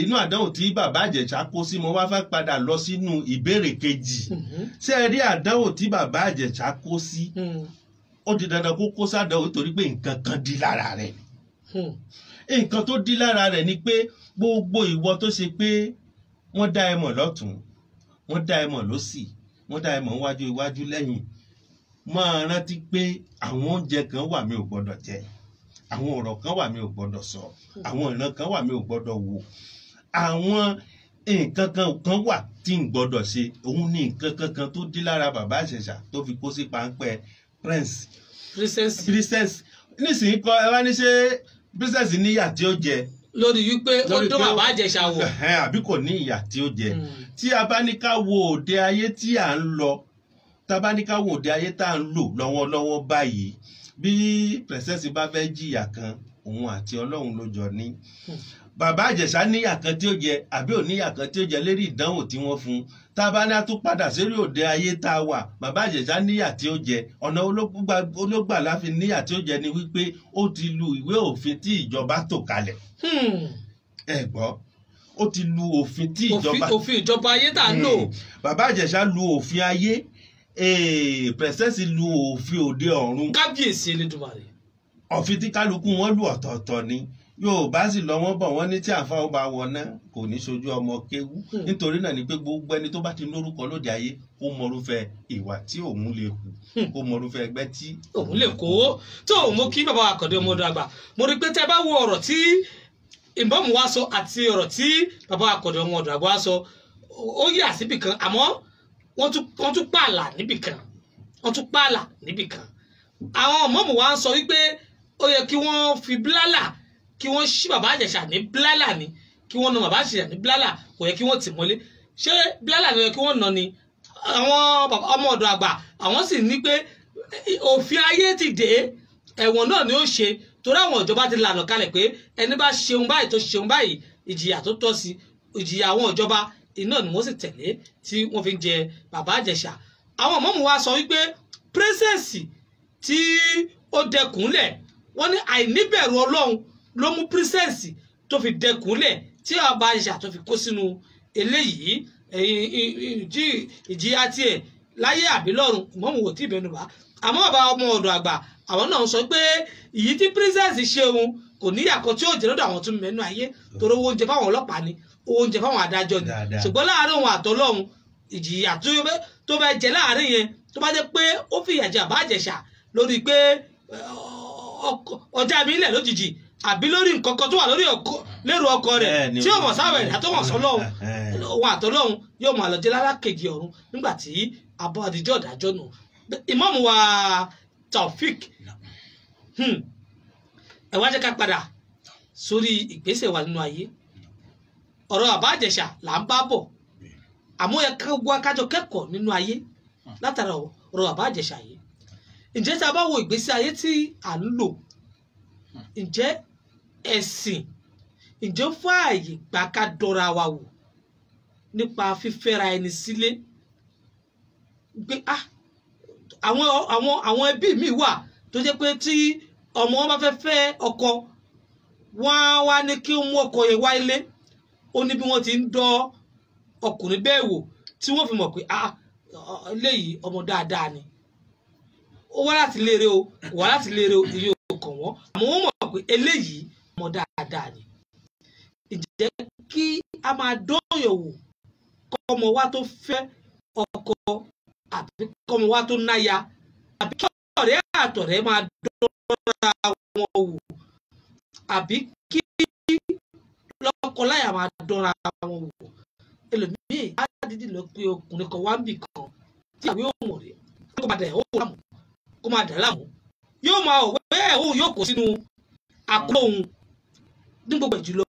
Speaker 4: inú àdánwò tí bàbá Ìjẹ̀ṣà kó sí mo wá fẹ́ padà lọ sínú ìbéèrè kejì. Ṣe rí àdánwò tí bàbá Ìjẹ̀ṣà kó sí ó di dandan kó kó sádánwò nítorí pé nǹkan kan di lára rẹ̀. Nǹkan tó di lára rẹ̀ ni pé gbogbo ìwọ tó ṣe pé wọ́n dá ẹ mọ̀ lọ́tùn wọ́n dá ẹ mọ̀ lósì wọ́n dá ẹ mọ̀ wájú iwájú lẹ́yìn máa rántí pé àwọn oúnjẹ kan wà mi ò gbọ́dọ̀ jẹ àwọn ọ̀rọ̀ kan wà mi ò gbọ́dọ̀ sọ àwọn ìran kan wà mi ò gbọ́dọ̀ wò àwọn nǹkan kan wà tí n gbọ́dọ̀ ṣe. Òun ní nǹkan kankan tó dí lára bàbá Ìjẹ̀ṣà tó fi kó sí páńpẹ́ princess nísìnyí kọ́ ẹ wá ní ṣe princess níyà tí ó jẹ
Speaker 2: lórí wípé ó dún bàbá Ìjẹ̀ṣà wò
Speaker 4: àbí kò ní ìyà tí ó jẹ. Tí a bá ní ká wo òde ayé tí à ń lọ tá a bá ní ká wo òde ayé tá à ń lò lọ́wọ́lọ́wọ́ báyìí bí princess bá fẹ́ jìyà kan òun àti Ọlọ́run ló jọ ní. Bàbá Ìjẹ̀ṣà níyà kan tí ó jẹ àbí ò níyà kan tí ó jẹ lérí ìdánwò tí wọ́n fún un. Tá a bá ní a tún padà sórí òde ayé tá a wà bàbá Ìjẹ̀ṣà níyà tí ó jẹ ọ̀nà ológbà láfi níyà tí ó jẹ ni wípé ó ti lu ìwé òfin tí ìjọba tò kalẹ̀. Ẹ gbọ́ ó ti lu òfin tí ìjọba
Speaker 2: òfin ìjọba ayé tá a lò.
Speaker 4: Bàbá Ìjẹ̀ṣà lu òfin ayé princess lu òfin òde ọ̀run.
Speaker 2: Kábíyèsí Elédùmarè.
Speaker 4: Òfin tí kálukú wọn lù ọ̀tọ̀ọ̀tọ̀ ni. Yorùbá sì lọ wọ́n bọ̀ wọ́n ní tí àǹfààní bá wọná kò ní sojú ọmọ kéwú. Nítorí náà ni pé gbogbo ẹni tó bá ti lórúkọ lóde ayé kó mọrúfẹ́ ìwà tí òun lè hù kó mọrúfẹ́ ẹgbẹ́ tí
Speaker 2: òun lè kó. Tó mo kí bàbá Àkàndé ọmọdé àgbà mo rí pé tẹ́ bá wo ọ̀rọ̀ tí ìbọ̀mù wa sọ àti ọ̀rọ̀ tí bàbá Àkàndé ọmọdé àgbà wa sọ ó yà síbì kan àmọ́ wọ́n tún pààlà níbì kan wọ́n tún pààlà níbì kan. Àwọn ọmọọmọ wa ń sọ wípé ó yẹ kí wọ́n fi bílálà kí wọ́n ṣí bàbá Ìjẹ̀ṣà ní bílálà ni kí wọ́n na bàbá Ìjẹ̀ṣà ní bílálà kò yẹ kí wọ́n tì mọ́lé. Ṣé bílálà ni ó yẹ kí wọ́n nà ni? Àwọn ọmọ ọ̀dọ̀ àgbà àwọn sì ní pé òfin ayé ti dé ẹ̀wọ̀n náà ni ó ṣe torí àwọn ìjọba ti lànà kalẹ̀ pé ẹni bá ṣeun báyìí tó ṣeun báyìí ìjìyà tó tọ́ sí ìjìyà àwọn ìjọba iná ni wọ́n sì tẹ̀lé tí wọ́n fi ń jẹ bàbá Ìjẹ̀ṣà. Àwọn mọ́mù wa sọ wípé princess tí ó dẹkùnlẹ̀ wọ́n ní àìníbẹ̀rù Ọlọ́run ló mú princess tó fi dẹkùnlẹ̀ tí bàbá Ìjẹ̀ṣà tó fi kó sínú eléyìí ìjìyà tiẹ̀ láyé àbí lọ́run mọ́mù wò tí ìbẹnu bá. Àmọ́ bàbá ọmọ ọ̀dọ̀ àgbà àwọn náà sọ pé ìyí tí princess ṣe òun kò níyà kan tí ó jẹ lọ́dọ̀ àwọn tó mẹ́nu ayé torí owó oúnjẹ fáwọn ọlọ́pàá ni owó oúnjẹ fáwọn adájọ́ ni. Ṣùgbọ́n láàárín òun àtọlọ́run ìjìyà tó bá jẹ láàárín yẹn tó bá jẹ́ pé ó fìyà jẹ bàbá Ìjẹ̀ṣà lórí pé ọjà mi lẹ̀ lójijì àbí lórí nǹkan kan tó wà lórí lérò ọkọ rẹ̀ tí yóò mọ̀ sáwẹ̀ rẹ̀ àtọ́wọ̀n sọlọ́hún òun àtọ́lọ́hún yóò mọ̀ àlọ́jẹ́ lálákejì ọ̀run nígbà tí abọ́ àdìjọ́ ìdájọ́ nù. Ìmáàmù wa Taofik, ẹ wá jẹ́ ká padà sórí ìgbésẹ̀ wa nínú ayé. Ọ̀rọ̀ Bàbá Ìjẹ̀ṣà là ń bá bọ̀, àmọ́ ẹ wá kájọ kẹ́kọ̀ọ́ nínú ayé látara ọ̀rọ̀ Bàbá Ìjẹ̀ṣà yìí. Ǹjẹ́ tí a bá wo ìgbésí ayé tí à ń lò, ǹjẹ́ ẹ̀sìn ǹjẹ́ ó fààyè gbà ká dọ́ra wa wò nípa fífẹ́ra ẹni sílé? Pé àwọn ẹbí mi wà tó jẹ́ pé tí ọmọ wọn bá fẹ́ fẹ́ ọkọ, wọ́n á wá ní kí ó mú ọkọ yẹn wá ilé. Ó ní bí wọ́n ti ń dọ́ ọkùnrin bẹ́ẹ̀ wò tí wọ́n fi mọ̀ pé eléyìí ọmọ dáadáa ni, ó wá láti léèrè o, wá láti léèrè o, ìyẹn ò kàn wọ́n, àmọ́ wọ́n mọ̀ pé eléyìí ọmọ dáadáa ni. Ǹjẹ́ kí a máa dọ́yọ̀ wò kọ́mọ wa tó fẹ́ ọkọ àbí kọ́mọ wa tó náya, àbí kí ọ̀rẹ́ àtọ̀rẹ́ máa dọ́ra wọn wò, àbí kí lọ́kọláya máa dọ́ra wọn wò? Ẹlòmíì á dídì lọ pé ọkùnrin kan wá ń bì kan tí àwọn yóò mọ̀ rí, kó máa dẹ̀ òun láàmú, kó máa dẹ̀ láàmú, yóò máa wẹ̀ ẹ́ òun yóò kó sínú àkó òun. Ní gbogbo ìjùlọ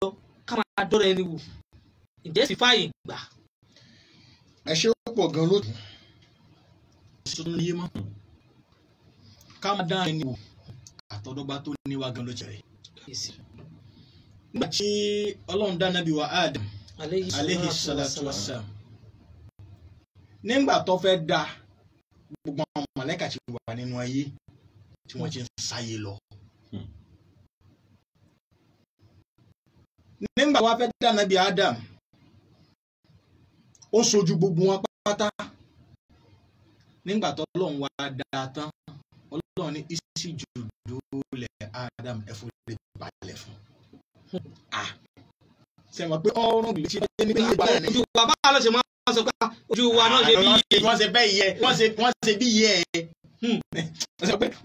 Speaker 2: ká máa dọ́ra ẹni wò, ǹjẹ́ sì fààyè gbà?
Speaker 5: Ẹ ṣe pọ̀ gan lójú.
Speaker 3: Ká máa dá ẹni wò àtọ̀dọ́gba tó níwá gan ló jẹrẹ. Nígbà tí Ọlọ́run dá Nábì wa Adam alayhi salatu wassalam, nígbà tó fẹ́ dá gbogbo àwọn màláíkà tí wà nínú ayé tí wọ́n ti ń sáyé lọ. Nígbà tó wá fẹ́ dá Nábì Adam, ó sojú gbogbo wọn pátá. Nígbà tó Ọlọ́run wá dá tán, Ọlọ́run ní isjudu li Adam, ẹ forí balẹ̀ fún. Ṣé mọ̀ pé ọrùn lè ṣe ní pé ìgbà ní.
Speaker 2: Ojú wa báwa ló ṣe máa sọ pé ojú wa náà ṣe bí iye.
Speaker 3: Wọ́n ṣe fẹ́ iye, wọ́n ṣe bí iye ẹ̀.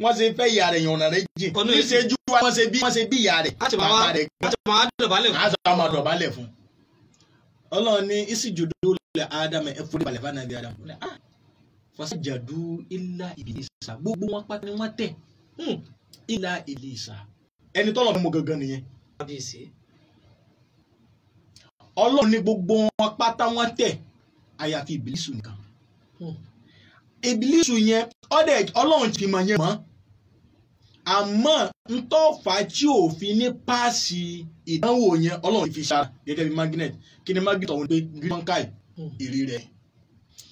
Speaker 3: Wọ́n ṣe fẹ́ ìyá rẹ̀ yànnà rẹ̀ jìn. Níṣẹ́jú wa wọ́n ṣe bí ìyá rẹ̀.
Speaker 2: A ti máa dọ̀bálẹ̀ fún.
Speaker 3: A ti máa dọ̀bálẹ̀ fún. Ọlọ́run ní isjudu li Adam, ẹ forí balẹ̀ fún Ànábì Adam. Fasajadu illa Iblisa, gbogbo wọn pátá ni wọ́n tẹ̀. Illa Iblisa,
Speaker 5: ẹni tọ́lọ̀ mú gangan nìyẹn. Ọlọ́run ní gbogbo wọn pátá wọn tẹ̀, àyàfi Ìbílísù nìkan. Ìbílísù yẹn ọdẹ Ọlọ́run ti mọ̀ yẹn mọ́, àmọ́ ntọ́fà tí òfin ní páàsì ìdánwò yẹn Ọlọ́run fi ṣara gẹ́gẹ́ bí magnet. Kí ni magnet ọ̀hún pé green kai ìrì rẹ̀.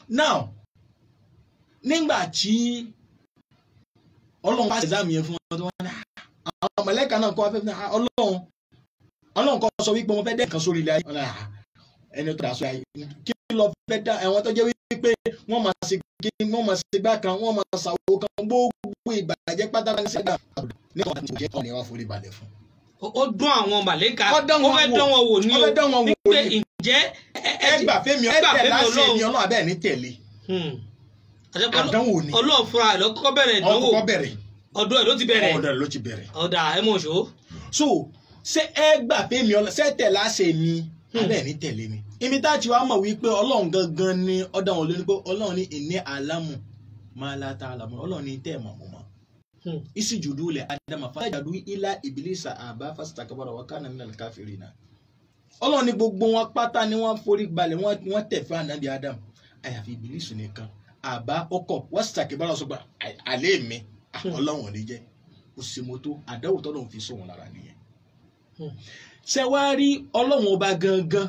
Speaker 5: Now nígbà tí Ọlọ́run pàṣẹ exam yẹn fún wọn tó wọn ní àwọn mọ̀lẹ́kà náà kọ́ afẹ́fẹ́ náà, Ọlọ́run kọ́ sọ wípé wọ́n fẹ́ dẹ́ nǹkan sórí ilẹ̀ ayé. Ẹni tó dà sórí ayé kí lọ fẹ́ dá ẹ̀wọ̀n tó jẹ́ wípé wọ́n máa ṣe kí wọ́n máa ṣe gbá kan, wọ́n máa ṣàwó kan, gbogbo ìbàjẹ́ pátá ní sẹ́gbà nígbà tó jẹ́ ọ̀nà ìwà forí balẹ̀ fún.
Speaker 2: Ó dún àwọn màlẹ́kà, ó fẹ́ dán wọn wò ní o, wípé ǹjẹ́
Speaker 5: ẹ gbà fẹ́mi ẹ tẹ̀lé àṣẹ mi Ọlọ́run abẹ́ẹ̀ ní tẹ̀lé. Àdánwò ni
Speaker 2: Ọlọ́run fúnra rẹ̀ ló kọ́kọ́ bẹ̀rẹ̀ ìdánwò, ọdún ẹ̀ ló ti bẹ̀rẹ̀,
Speaker 5: ọdún ẹ̀ ló ti bẹ̀rẹ̀.
Speaker 2: Ọ̀dà ẹ̀ mọ̀ ṣó.
Speaker 5: So ṣé ẹ gbà pé mi Ọlọ́run ṣé tẹ̀lé àṣẹ mi abẹ́ẹ̀ ní tẹ̀lé mi. Ibi tá a ti wá mọ̀ wípé Ọlọ́run gangan ni ọ̀dà wọn lóní pé Ọlọ́run ní ìní àlámù máa láta àlámù, Ọlọ́run ní tẹ̀ mọ̀ mọ̀. Isjudu li Adama fasajadu illa Iblisa aba fastakbara wa kana minal kafirina. Ọlọ́run ní gbogbo wọn pátá ni wọ́n forí balẹ̀, wọ́n tẹ̀ fún Ànábì Adam, àyàfi Ìbílísù nìkan. Àbá ọkọ̀ wọ́n sàkébára sọ pé àlẹ́ mi Ọlọ́run ò ní jẹ́ òsèmọ́tò àdáwò tọ́lọ́run fi sóhun lára nìyẹn. Ṣé wàá rí Ọlọ́run ọba gangan,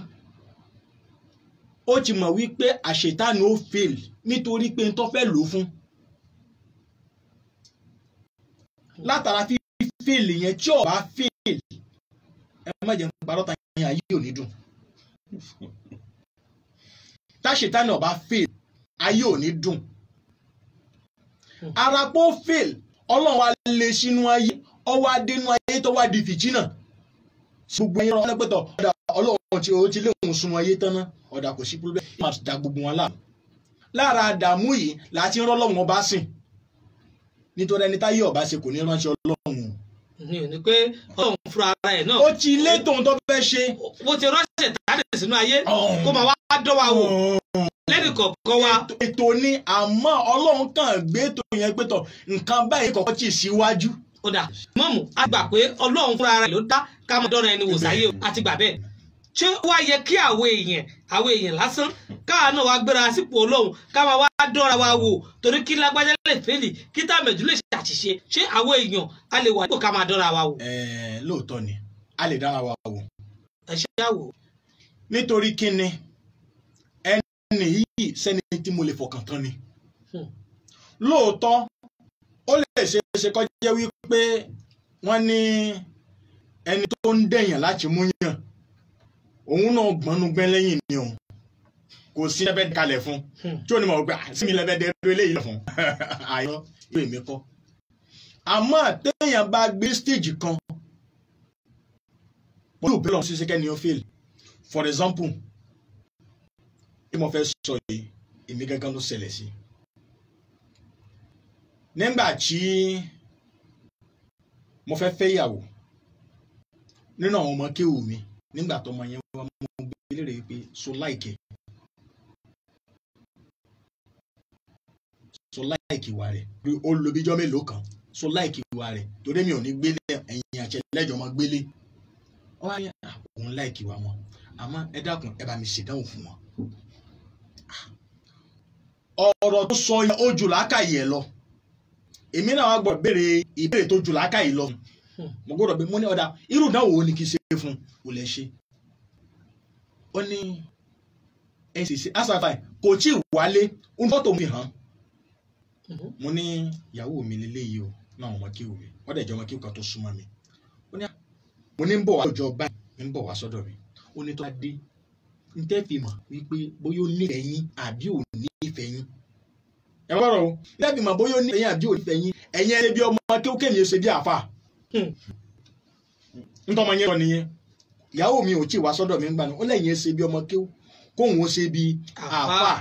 Speaker 5: ó ti mọ̀ wípé àṣetánù ó fail nítorí pé n tó fẹ́ lò ó fún. Látara fi fail yẹn, tí ó bá fail, ẹ má jẹ́ n parọ́ ta yẹn, ayé ò ní dùn. Táṣetánù ó bá fail, ayé ò ní dùn. Ara pó fail, Ọlọ́run wa lè sínú ayé, ọwọ́ adénú ayé tó wá di fìtínà. Gbogbo ẹyin ọ̀rọ̀ ọlọ́pẹ̀tọ̀ ọ̀dà Ọlọ́run tí ó ti léwu sun ayé tán náà, ọ̀dà kò sí púlẹ̀ máa da gbogbo wọn láàmú. Lára àdàmú yìí láti ń rọ́lọ́run ọba sìn, nítorí ẹni táyé ọba ṣe kò ní ránṣẹ́ Ọlọ́run.
Speaker 2: Ní ò ní pé Ọlọ́run fúnra ara ẹ̀ náà.
Speaker 5: Ó ti lé tòun tó fẹ́ ṣe.
Speaker 2: Bó ti ránṣẹ́ tàdé sínú ayé kó máa wá dán wa wò lẹ́nu kọ̀ọ̀kan wa.
Speaker 5: Ètò ni, àmọ́ Ọlọ́run kàn gbé ètò yẹn pé tọ̀ nǹkan báyìí kọ̀ọ̀kan tì síwájú.
Speaker 2: Ó dà mọ́mù a gbà pé Ọlọ́run fúnra rẹ̀ ló dá ká máa dọ́ra ẹni wò sáyé o, àti gbà bẹ́ẹ̀. Ṣé ó wá yẹ kí àwọn èèyàn lásán káà náà wá gbéra sípò Ọlọ́run ká máa wá dọ́ra wa wò torí kí lágbájá lè fẹ́lì kí tàmẹ̀dù lè ṣàṣìṣe? Ṣé àwọn èèyàn a lè wà nípò ká máa dọ́ra wa wò?
Speaker 5: Lóòótọ́ ni a lè dára wa wò.
Speaker 2: Ẹ ṣe àwò.
Speaker 5: Nítorí kíni ẹni yìí sẹ́ni tí mo lè fọkàn tán ni. Lóòótọ́ ó lè ṣe é ṣe kó jẹ́ wípé wọ́n ní ẹni tó ń dẹ̀yàn láti mú yàn òun náà gbọ́nú gbẹ́ lẹ́yìn ni òun kò sí ẹbẹ̀ kalẹ̀ fún tí ó ní mọ̀ pé sí mi lẹ́bẹ̀ dẹ́rú eléyìí fún àìrọ́ ìwé mi kọ́. Àmọ́ téèyàn bá gbé stage kan pẹ̀lú bẹ́ẹ̀ lọ́n ṣiṣẹ́ kẹ́ni ó fail. For example, bí mo fẹ́ sọ yìí èmi gángan ló ṣẹlẹ̀ sí. Nígbà tí mo fẹ́ fẹ́ ìyàwó nínú àwọn ọmọ kéwù mi, nígbà tó ọmọ yẹn wá mú bí léèrè pé so láìkì ìwà rẹ̀ bí ó lo bíjọ́ mélòó kan, so láìkì ìwà rẹ̀ torí mi ò ní gbélé ẹ̀yìn àti ẹlẹ́jọ́ máa gbélé. Ó wá ní òun láìkì ìwà wọn, àmọ́ ẹ dákun ẹ bá mi ṣèdánwò fún wọn. Ọ̀rọ̀ tó sọ yẹn ó jù làákàyè ẹ lọ. Èmi náà wá gbọ́dọ̀ béèrè ìbéèrè tó jù làákàyè lọ. Mo gbọ́dọ̀ bí mo ní ọ̀dà irú ìdánwò wo ni kí n ṣe fún un ò lè ṣe. Ó ní ẹ sì ṣe asàfàì kò tí ì wálé ń fọ́tò mi hàn. Mo ní ìyàwó mi lélẹ́yìí o náà ọmọ kéwù mi wọ́n dẹ̀ jẹ́ ọmọ kéwù kan tó súnmọ́ mi. Ó ní mo ní ń bọ̀ wá ọjọ́ báyìí ń bọ̀ wá sọ́dọ̀ mi. Ó ní tó bá dé ń tẹ́ fi mọ̀ wípé bóyá ó nífẹ̀ẹ́ yín àbí ò nífẹ̀ẹ́ yín. Ẹ gbọ́dọ̀ o, ń tẹ́ fi mọ̀ bóyá ó nífẹ̀ẹ́ yín àbí ò nífẹ̀ẹ́ yín ẹ̀yin ẹ bí ọmọ kéwù kémi ó ṣe bí àáfà. Ntọ́mọ yẹn lọ nìyẹn. Ìyàwó mi ò tí ì wá sọ́dọ̀ mi ń gbà náà ó lẹ́yìn ṣe bí ọmọ kéwù kóhun ó ṣe bí àáfà.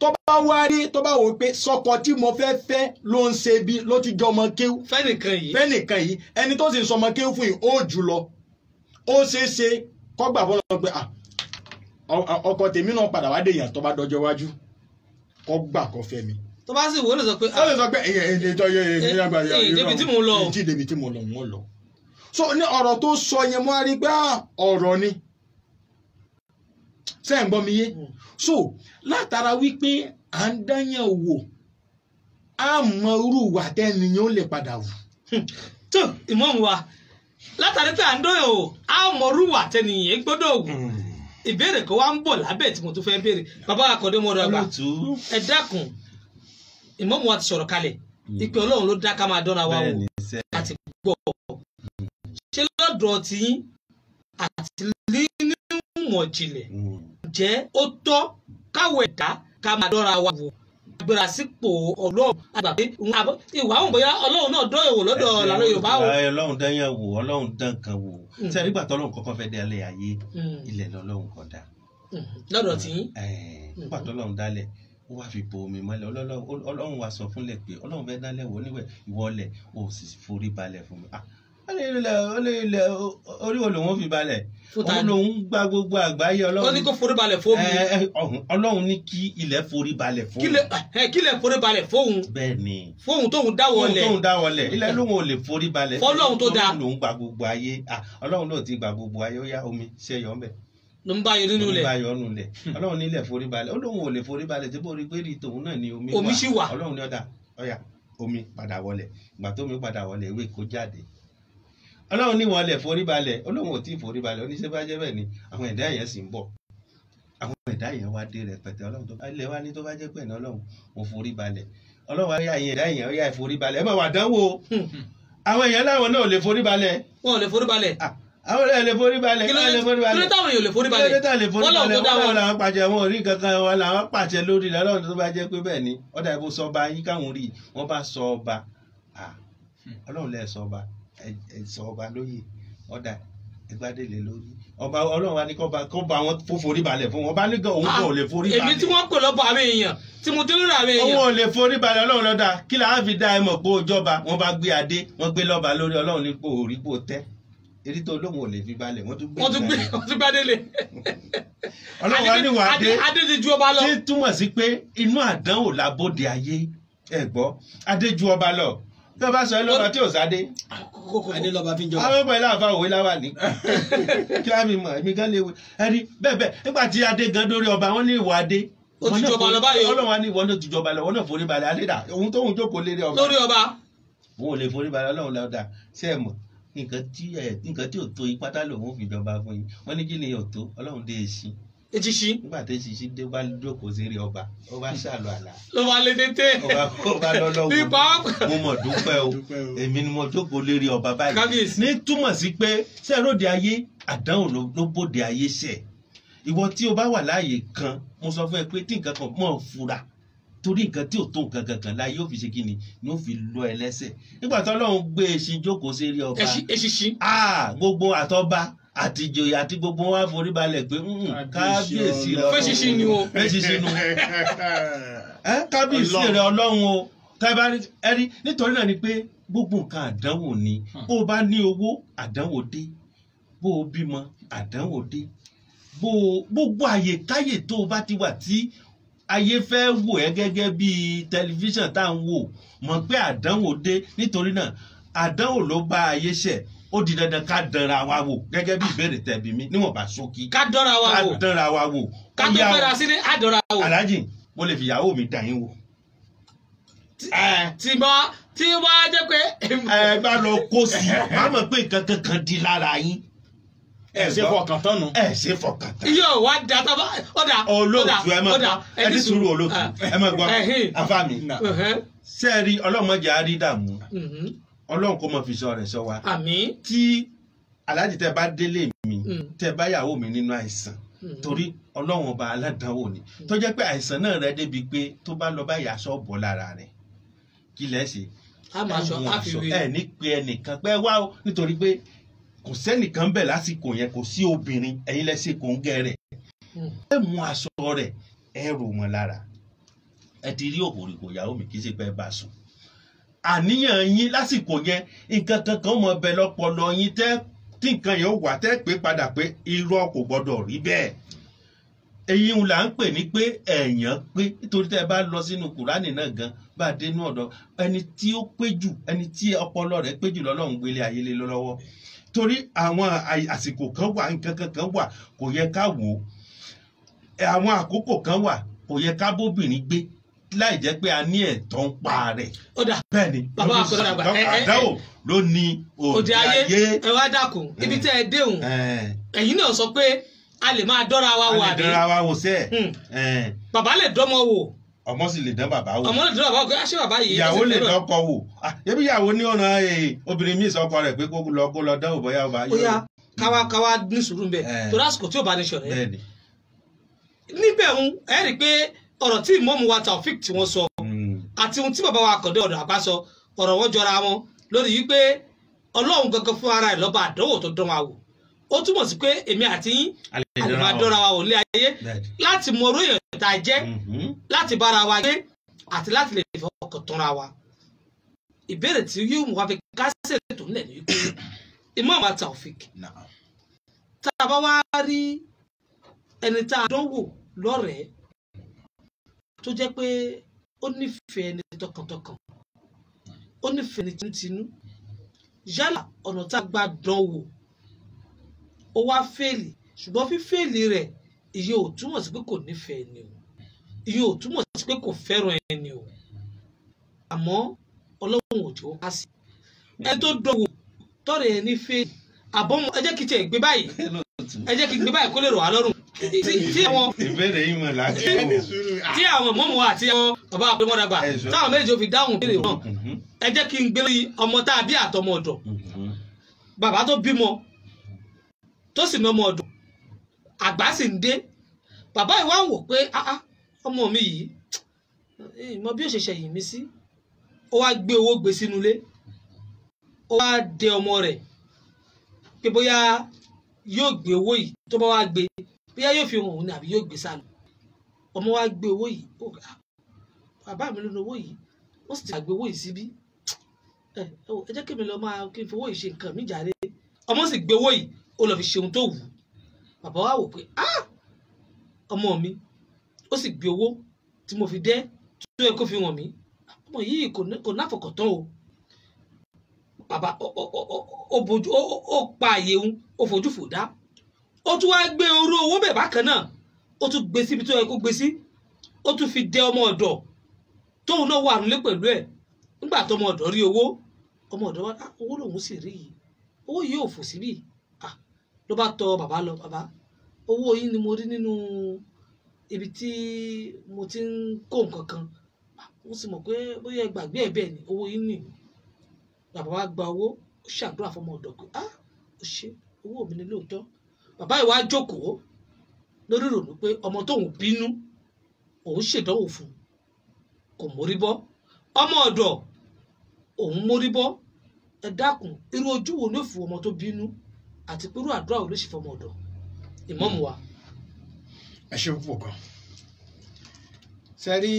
Speaker 5: Tó bá wá rí tó bá wò pé sọkọ tí mo fẹ́ fẹ́ ló ń ṣe bí ló ti jọ ọmọ kéwù fẹ́nìkan yìí ẹni tó sì ń sọmọ kéwù fún yìí ó jù lọ ó ṣeé ṣe kọ́gbà fọlọ́ pé ọkọ tèmi náà padà wá dèèyàn tó bá dọjọ́ iwájú kọ́gbà kó fẹ́ mi.
Speaker 2: Tó bá sì wò ó lè sọ pé
Speaker 5: ó lè sọ pé
Speaker 2: débi tí mò ń lọ
Speaker 5: débi tí mò ń lọ wọ́n lọ. So ní ọ̀rọ̀ tó sọ yẹn mo á rí pé ọ̀rọ̀ ni ṣé ń gbọ́ mi yé. So látara wípé à ń dáyàn wò á mọ irú ìwà tẹ́niyàn ó lè padà wù.
Speaker 2: Tó ìmọ̀ọ́mù wa látàrí pé à ń dáyàn wò á mọ irú ìwà tẹ́niyàn gbọ́dọ̀ wù. Ìbéèrè kan wá ń bọ̀ lábẹ́ tí mo tún fẹ́ béèrè. Bàbá Akọ̀dé mo rọgbà ẹ dákun, ìmọ̀ọ́mù wa ti sọ̀rọ̀ kalẹ̀ ìpè Ọlọ́run ló dá ká máa dánra wa wò àti gbọ́. Ṣé lọ́dọ̀ tiyín àti nínú ìmọ̀ ìjìnlẹ̀ jẹ́ ó tọ́ káwọ̀ ẹ̀dá ká máa dọ́ra wa wò agbára sípò Ọlọ́run àgbà pé ìwà òun bóyá Ọlọ́run náà dán èwò lọ́dọ̀ làlọ́ Yorùbá o.
Speaker 4: Ọlọ́run dán yẹn wò, Ọlọ́run dán kan wò. Ṣé nígbà tọ́lọ́run kọ́kọ́ fẹ́ dé alẹ́ ayé ilẹ̀ lọ́lọ́run kọ́ dá.
Speaker 2: Lọ́dọ̀ tiyín.
Speaker 4: Nígbà tọ́lọ́run dálẹ̀ ó wá fi bo omi mọ́lẹ̀. Ọlọ́run wá sọ fúnlẹ̀ pé Ọlọ́run fẹ́ dálẹ̀ wò níwẹ̀ ìwọlẹ̀ ó sì forí balẹ̀ fún mi. Ó orí wo lòun fi balẹ̀? Òun lòun gba gbogbo àgbáyé Ọlọ́run.
Speaker 2: Ó ní kó forí balẹ̀ fóun.
Speaker 4: Ọlọ́run ní kí ilẹ̀ forí balẹ̀ fóun.
Speaker 2: Kí ilẹ̀ forí balẹ̀ fóun.
Speaker 4: Bẹ́ẹ̀ ni.
Speaker 2: Fóun tóun dáwọ́lẹ̀.
Speaker 4: Tóun dáwọ́lẹ̀. Ilẹ̀ lòun ò lè forí balẹ̀.
Speaker 2: Fọlọ́run tó dáa.
Speaker 4: Ọlọ́run lòun gba gbogbo ayé. Ọlọ́run lòun ti gba gbogbo ayé. Ó yá omi ṣe yọ ọ́nbẹ̀.
Speaker 2: Ló ń bá yọ nínú ilẹ̀.
Speaker 4: Ló ń bá yọ nínú ilẹ̀. Ọlọ́run ní ilẹ̀ forí balẹ̀. Ó lóun ò lè forí balẹ̀ tí bó rí pé rí tòun náà ni omi wà.
Speaker 2: Omi sì wà.
Speaker 4: Ọlọ́run ní ọ̀dà ọ̀yà omi padà wọlẹ̀. Ìgbà tó omi padà wọlẹ̀ ewé kó jáde. Ọlọ́run ní wọlé forí balẹ̀. Ọlọ́run ò tí ì forí balẹ̀. Oníṣẹ́ bá jẹ́ bẹ́ẹ̀ ni àwọn ẹ̀dá yẹn sì ń bọ̀. Àwọn ẹ̀dá yẹn wá dé rẹpẹtẹ. Ọlọ́run tó ilẹ̀ wá ní tó bá jẹ́ pẹ̀ ní Ọlọ́run ò forí balẹ̀. Ọlọ́run wá yá ẹ̀dá yẹn ó yá forí balẹ̀. Ẹ má wà dánwò. Àwọn èèyàn láwọn náà ò lè forí balẹ̀.
Speaker 2: Wọn ò lè forí balẹ̀.
Speaker 4: Àwọn èèyàn lè forí balẹ̀.
Speaker 2: Kí ló dé táwọn èèyàn lè forí balẹ̀?
Speaker 4: Kí ló dé táwọn lè forí balẹ̀? Wọ́n làwọn pàṣẹ wọn ò rí kankan wọn làwọn pàṣẹ lórí Ọlọ́run tó bá jẹ́ pé bẹ́ẹ̀ ni. Ọ̀dà ìbò sọ ọba yín káwọn rí wọ́n bá sọ ọba. Ọlọ́run lẹ́ sọ ọba ẹ sọ ọba lóyè ọ̀dà ẹgbàdélé lórí ọba. Ọlọ́run wa ní kọ́ba kọ́ba wọn fò forí balẹ̀ fún wọn. Ọba ní òun kò lè forí balẹ̀.
Speaker 2: Èmi tí wọ́n pè lọ́bọ̀ àwọn èèyàn tí mo ti ń rà àwọn èèyàn.
Speaker 4: Òun ò lè forí balẹ̀. Ọlọ́run lọ́dà kí làá fi dá ẹ mọ̀ pé òjọba wọn bá gbé adé wọn gbé lọ́ba lórí. Ọlọ́run ní kò rí kò tẹ́ èyí tó lóun ò lè fi balẹ̀ wọ́n tún
Speaker 2: gbé adé.
Speaker 4: Ọlọ́run wa ní wàá dé
Speaker 2: adé ti ju ọba lọ.
Speaker 4: Tí túmọ̀ sí pé inú àdánwò labóde ayé ẹ gbọ́ adé ju ọba lọ. Bí wọ́n bá sọ ẹ́ lọ́ba tí ò sáde.
Speaker 5: Adé lọ́ba fi ń jọba.
Speaker 4: Àwọn ọmọ ilé àfa òwe láwà ní. Kí á mi mọ̀, èmi gan léwu. Ẹni bẹ́ẹ̀ bẹ́ẹ̀ nígbà tí adé gan dórí ọba, wọ́n ní ìwọ adé.
Speaker 2: Ó ti jọba lọ báyìí o.
Speaker 4: Ọlọ́run á ní ìwọ náà ti jọba lọ, wọ́n náà forí balẹ̀ adé dà. Òun tó ń jókòó lérí ọba.
Speaker 2: Lórí ọba.
Speaker 4: Òun ò lè forí balẹ̀ Ọlọ́run lọ́dà. Ṣé ẹ mọ̀? Nǹkan tí ò tó yín pátá lòun ò fi jọba fún yín. Wọ́n ní kí ni ò tó? Ọlọ́run dé eṣin.
Speaker 2: Eṣinṣin.
Speaker 4: Nígbà tí eṣinṣin dé bá jókòó sérí ọba, ó bá ṣàlọ́ àlà.
Speaker 2: Ló bá lé tété.
Speaker 4: Ó bá lọ́lọ́wọ́. Mo mọ̀ dúpẹ́ o. Èmi ni mo jókòó lérí ọba báyìí.
Speaker 2: Kábíyèsí.
Speaker 4: Ní túmọ̀ sí pé sẹ́rọ̀dì ayé àdánwò ló bóde ayé ṣẹ̀. Ìwọ tí o bá wà láàyè kan, mo sọ fún ẹ pé tí nǹkan kan mọ̀ fura. Torí nǹkan tí ò tó nǹkan kankan láyé yóò fi ṣe kíni ni ó fi lọ ẹ lẹ́sẹ̀. Nígbà tí Ọlọ́run gbé eṣin jókòó sérí ọba.
Speaker 2: Eṣinṣin.
Speaker 4: Gbogbo àtọba àti ìjòyè àti gbogbo wa forí balẹ̀ pé kábíyèsí rẹ Ọlọ́run.
Speaker 2: Fẹ́ṣinṣin ni o.
Speaker 4: Fẹ́ṣinṣin nu. Kábíyèsí rẹ Ọlọ́run o. Ẹrí nítorí náà ni pé gbogbo nǹkan àdánwò ni. Bó o bá ní owó àdánwò dé. Bó o bímọ àdánwò dé. Gbogbo àyèkáyè tó o bá ti wà tí ayé fẹ́ wò ẹ́ gẹ́gẹ́ bí tẹlifíṣàn tá à ń wò mọ̀ pé àdánwò dé. Nítorí náà àdánwò ló bá ayé ṣẹ̀. Ó di dandan ká dánra wa wò gẹ́gẹ́ bí ìbéèrè tẹ̀bí mi níwọ̀nba ṣókí.
Speaker 2: Ká dánra wa wò.
Speaker 4: Ká dánra wa wò.
Speaker 2: Ká tó fẹ́ra sí ní àdánra wò.
Speaker 4: Aláàjì mo lè fi ìyàwó mi dàn yín wò.
Speaker 2: Tí wàá jẹ́ pé.
Speaker 4: Ẹ bá lọ kó sí i wàá mọ̀ pé nǹkan kankan di lára yín.
Speaker 5: Ẹ ṣe fọkàn tán nu.
Speaker 4: Ẹ ṣe fọkàn tán.
Speaker 2: Iye ò wá da tábà ọ̀dà
Speaker 4: olóòtú ẹ máa gbọ́ ẹ ní sùúrù olóòtú ẹ máa gbọ́ afá mi. Ṣé ẹ rí ọlọ́mọdé á rí dààmú. Ọlọ́run kò mọ̀ fi sọ rẹ̀ sọ wa.
Speaker 2: Àmín.
Speaker 4: Tí aláàjì tẹ bá délé mi tẹ bá yàwó mi nínú àìsàn torí Ọlọ́run ọba aládàáwò ni tó jẹ́ pé àìsàn náà rẹ débi pé tó bá lọ bá yàsọ bọ̀ lára rẹ̀ kí lẹ́ ṣe. Ẹ ní pé ẹnìkan pé wá o nítorí pé kò sẹ́nìkan bẹ̀ lásìkò yẹn kò sí obìnrin ẹ̀yin lẹ́ ṣe kò ń gẹ rẹ̀ ẹ mú aṣọ rẹ̀ ẹ rò mọ́ lára ẹ ti rí òkòrìkò ìyàwó mi kì í ṣe pé ẹ bá sùn. Àníyàn yín lásìkò yẹn nǹkan kankan mọ bẹ lọ́pọlọ yín tẹ́ tí nǹkan yẹn ó wà tẹ́ pé padà pé irọ́ kò gbọ́dọ̀ rí bẹ́ẹ̀. Èyí ń là ń pè ní pé ẹ̀yàn pé nítorí tẹ́ ẹ bá lọ sínú Kùránì náà gan bá a dénú ọ̀dọ̀ ẹni tí ó pé jù ẹni tí ọpọlọ rẹ̀ pé jù lọ́lọ́run gbélé ayé lé lọ́wọ́. Torí àwọn àsìkò kan wà nǹkan kankan wà kò yẹ ká wò ó. Àwọn àkókò kan wà kò yẹ ká bóbìnrin gbé láì jẹ́ pé a ní ẹ̀tọ́ ń pa rẹ̀.
Speaker 2: Ó dà
Speaker 4: bẹ́ẹ̀ni
Speaker 2: bàbá àkọ́dọ̀ àgbà
Speaker 4: àdáwò ló ní òde ayé.
Speaker 2: Ẹ wá dákun ibi tẹ́ ẹ déhùn ẹ̀yin náà sọ pé a lè máa dọ́ra wa wò àbí.
Speaker 4: A lè dọ́ra wa wò sẹ́ẹ̀.
Speaker 2: Bàbá lè dọ́mọ wò.
Speaker 4: Ọmọ sì lè dán bàbá wò.
Speaker 2: Ọmọ lè dán bàbá wò pé ṣé bàbá yìí.
Speaker 4: Ìyàwó lè dọ́kọ wò. Yẹ́bí ìyàwó ní ọ̀nà obìnrin míì sọkọ rẹ̀ pé kó lọ dánwò bóyá ọba.
Speaker 2: Ó yá káwá ní sùúrù ńbẹ torí àsìkò tí ò bá ní ṣọ̀rẹ́. Níbẹ̀ ń ẹ rí i pé ọ̀rọ̀ tí ìmọ̀ọ́mù wa Taofik tí wọ́n sọ àti ohun tí bàbá wa Àkàndé ọ̀dọ̀ àgbà sọ ọ̀rọ̀ wọn jọra wọn lórí wípé Ọlọ́run gangan fún ara ẹ̀ lọ́ba àdánwò tó dán wa wò. Ó túmọ̀ sí pé èmi àti yín a lè máa dánra wa wò ní ayé láti mọ orú èèyàn tá a jẹ́ láti bára wa gbé àti láti lè fọkàn tánra wa. Ìbéèrè tí yóò mú wa fi kásẹ̀ tó nílẹ̀ ní wípé ìmọ̀ọ́mù wa Taofik tá a bá wá rí ẹni tá a dánwò lọ́rẹ̀ẹ́ tó jẹ́ pé ó nífẹ̀ẹ́ ẹni tọkàntọkàn ó nífẹ̀ẹ́ ẹni tinútinú yálà ọ̀nà tá a gbà dán wò ó wá fèèlì ṣùgbọ́n fífèèlì rẹ̀ ìyẹn ò túmọ̀ sí pé kò nífẹ̀ẹ́ ẹni o ìyẹn ò túmọ̀ sí pé kò fẹ́ràn ẹni o àmọ́ Ọlọ́run ò jẹ́ ó ká sí ẹni tó dán wò tọ́rẹ̀ ẹni fèèlì àbọ̀mọ ẹ jẹ́ kí tiẹ̀ gbé báyìí ẹ jẹ́ kí gbé báyìí kó lè rọ̀ wá lọ́rùn tí àwọn
Speaker 4: ìbéèrè yìí mọ̀ láti wò
Speaker 2: tí àwọn mọ́mọ́ àti àwọn bàbá àpémọ́dàgbà táwọn méjì ò fi dáhùn béèrè náà ẹ jẹ́ kí n gbé lórí ọmọ tá a bí àtọmọ ọ̀dọ̀ bàbá tó bímọ tó sì ní ọmọ ọ̀dọ̀ àgbà sì ń dé bàbá yìí wá ń wò pé ọmọ mi yìí mọ bí ó ṣe ṣẹ̀yìn mi sí ó wá gbé owó gbé sínú ilé ó wá dé ọmọ rẹ̀ pé bóyá yóò gbé owó yìí tó bá wá gbé bóyá yóò fi hàn òun ni àbí yóò gbé sálọ ọmọ wa gbé owó yìí ó bàbá mi ló ní owó yìí ó sì ti gbé owó yìí síbí ẹ jẹ́ kí mi lọ máa kí n fowó yìí ṣe nǹkan mi jàre ọmọ sì gbé owó yìí ó lọ fi ṣe ohun tó wù ú bàbá wa wò pé ah ọmọ mi ó sì gbé owó tí mo fi dẹ́ tó yẹ kó fi hàn mí ọmọ yìí kò náfọkàntán o Bàbá ó bojú ó pa àyè òun, ó fojú fò dá. Ó tún wá gbé orú owó bẹ̀ bákan náà, ó tún gbé síbi tó yẹ kó gbé sí, ó tún fi dẹ ọmọ ọ̀dọ̀ tóun náà wà nílé pẹ̀lú ẹ̀. Nígbà tó ọmọ ọ̀dọ̀ rí owó, ọmọ ọ̀dọ̀ wá, owó lòun sì rí yìí, owó yìí ò fò síbí. Ló bá tọ bàbá lọ, bàbá, owó yìí ni mo rí nínú ibi tí mo ti ń kó nǹkan kan, mo sì mọ̀ pé bóyá ẹ gbàgbé ẹ̀ bẹ́ẹ̀ ni owó yìí nì. Bàbá wa gba owó, ó ṣàdúrà fọmọ ọ̀dọ̀ pé ó ṣe owó mi ni lóòótọ́. Bàbá yìí wá jókòó lórí ìrònú pé ọmọ tóun bínú òun ṣèdánwò fún kò mórí bọ́, ọmọ ọ̀dọ̀ òun mórí bọ́. Ẹ dákun, irú ojú wo ló fún ọmọ tó bínú àti pé irú àdúrà wo ló ṣe fọmọ ọ̀dọ̀? Ìmáàmù wa.
Speaker 3: Ẹ ṣe púpọ̀ gan. Ṣe rí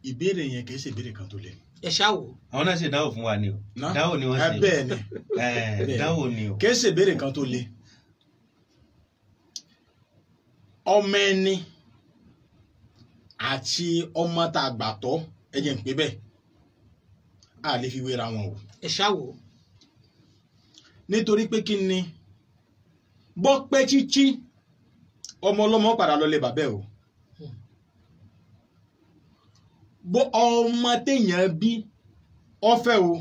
Speaker 3: ìbéèrè yẹn kì í ṣe ìbéèrè kan tó le.
Speaker 2: Ẹ ṣáà wò.
Speaker 4: Àwọn náà ṣe dáwò fún wa ni o. Dáwò ni wọ́n ṣe.
Speaker 3: Bẹ́ẹ̀ ni.
Speaker 4: Dáwò ni o.
Speaker 3: Kì í ṣe ìbéèrè kan tó le. Ọmọ ẹni àti ọmọ tá a gbà tọ́, ẹ jẹ́ n pè bẹ́ẹ̀, a lè fi wéra wọn o.
Speaker 2: Ẹ ṣáà wò.
Speaker 3: Nítorí pé kí ni bọ́ pẹ́ chíchí ọmọ ọlọ́mọ padà lọ lé bàbẹ́ o. Bó ọmọ téèyàn bí ọfẹ́ o,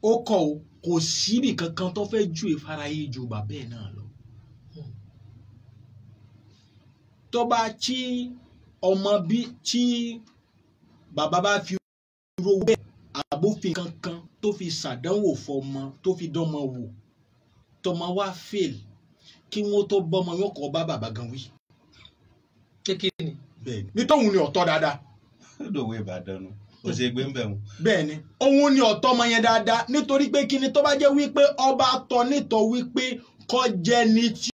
Speaker 3: ó kọ̀ o, kò síbì kankan tó fẹ́ ju ìfarayé ju bàbẹ́ náà lọ. Tó bá tí ọmọ bí tí bàbá bá fi rówó bẹ́ẹ̀ àbófin kankan tó fi ṣàdánwò fọmọ tó fi dánmọ wò, tọmọ wá fail, kí wọ́n tó bọ́mọ yóò kọ́ bá bàbá gan wí.
Speaker 2: Kékeré ni.
Speaker 3: Bẹ́ẹ̀ni, nítòhún ni ọ̀tọ̀ dáadáa.
Speaker 4: Ó dòwe Ìbàdàn nu, ó ṣe gbé ń bẹ̀ wọn.
Speaker 3: Bẹ́ẹ̀ni, òun ni ọ̀tọ̀ ọmọ yẹn dáadáa, nítorí pé kí ni tó bá jẹ́ wípé ọba tọ́ nítọ́ wípé kó jẹ́ ni tí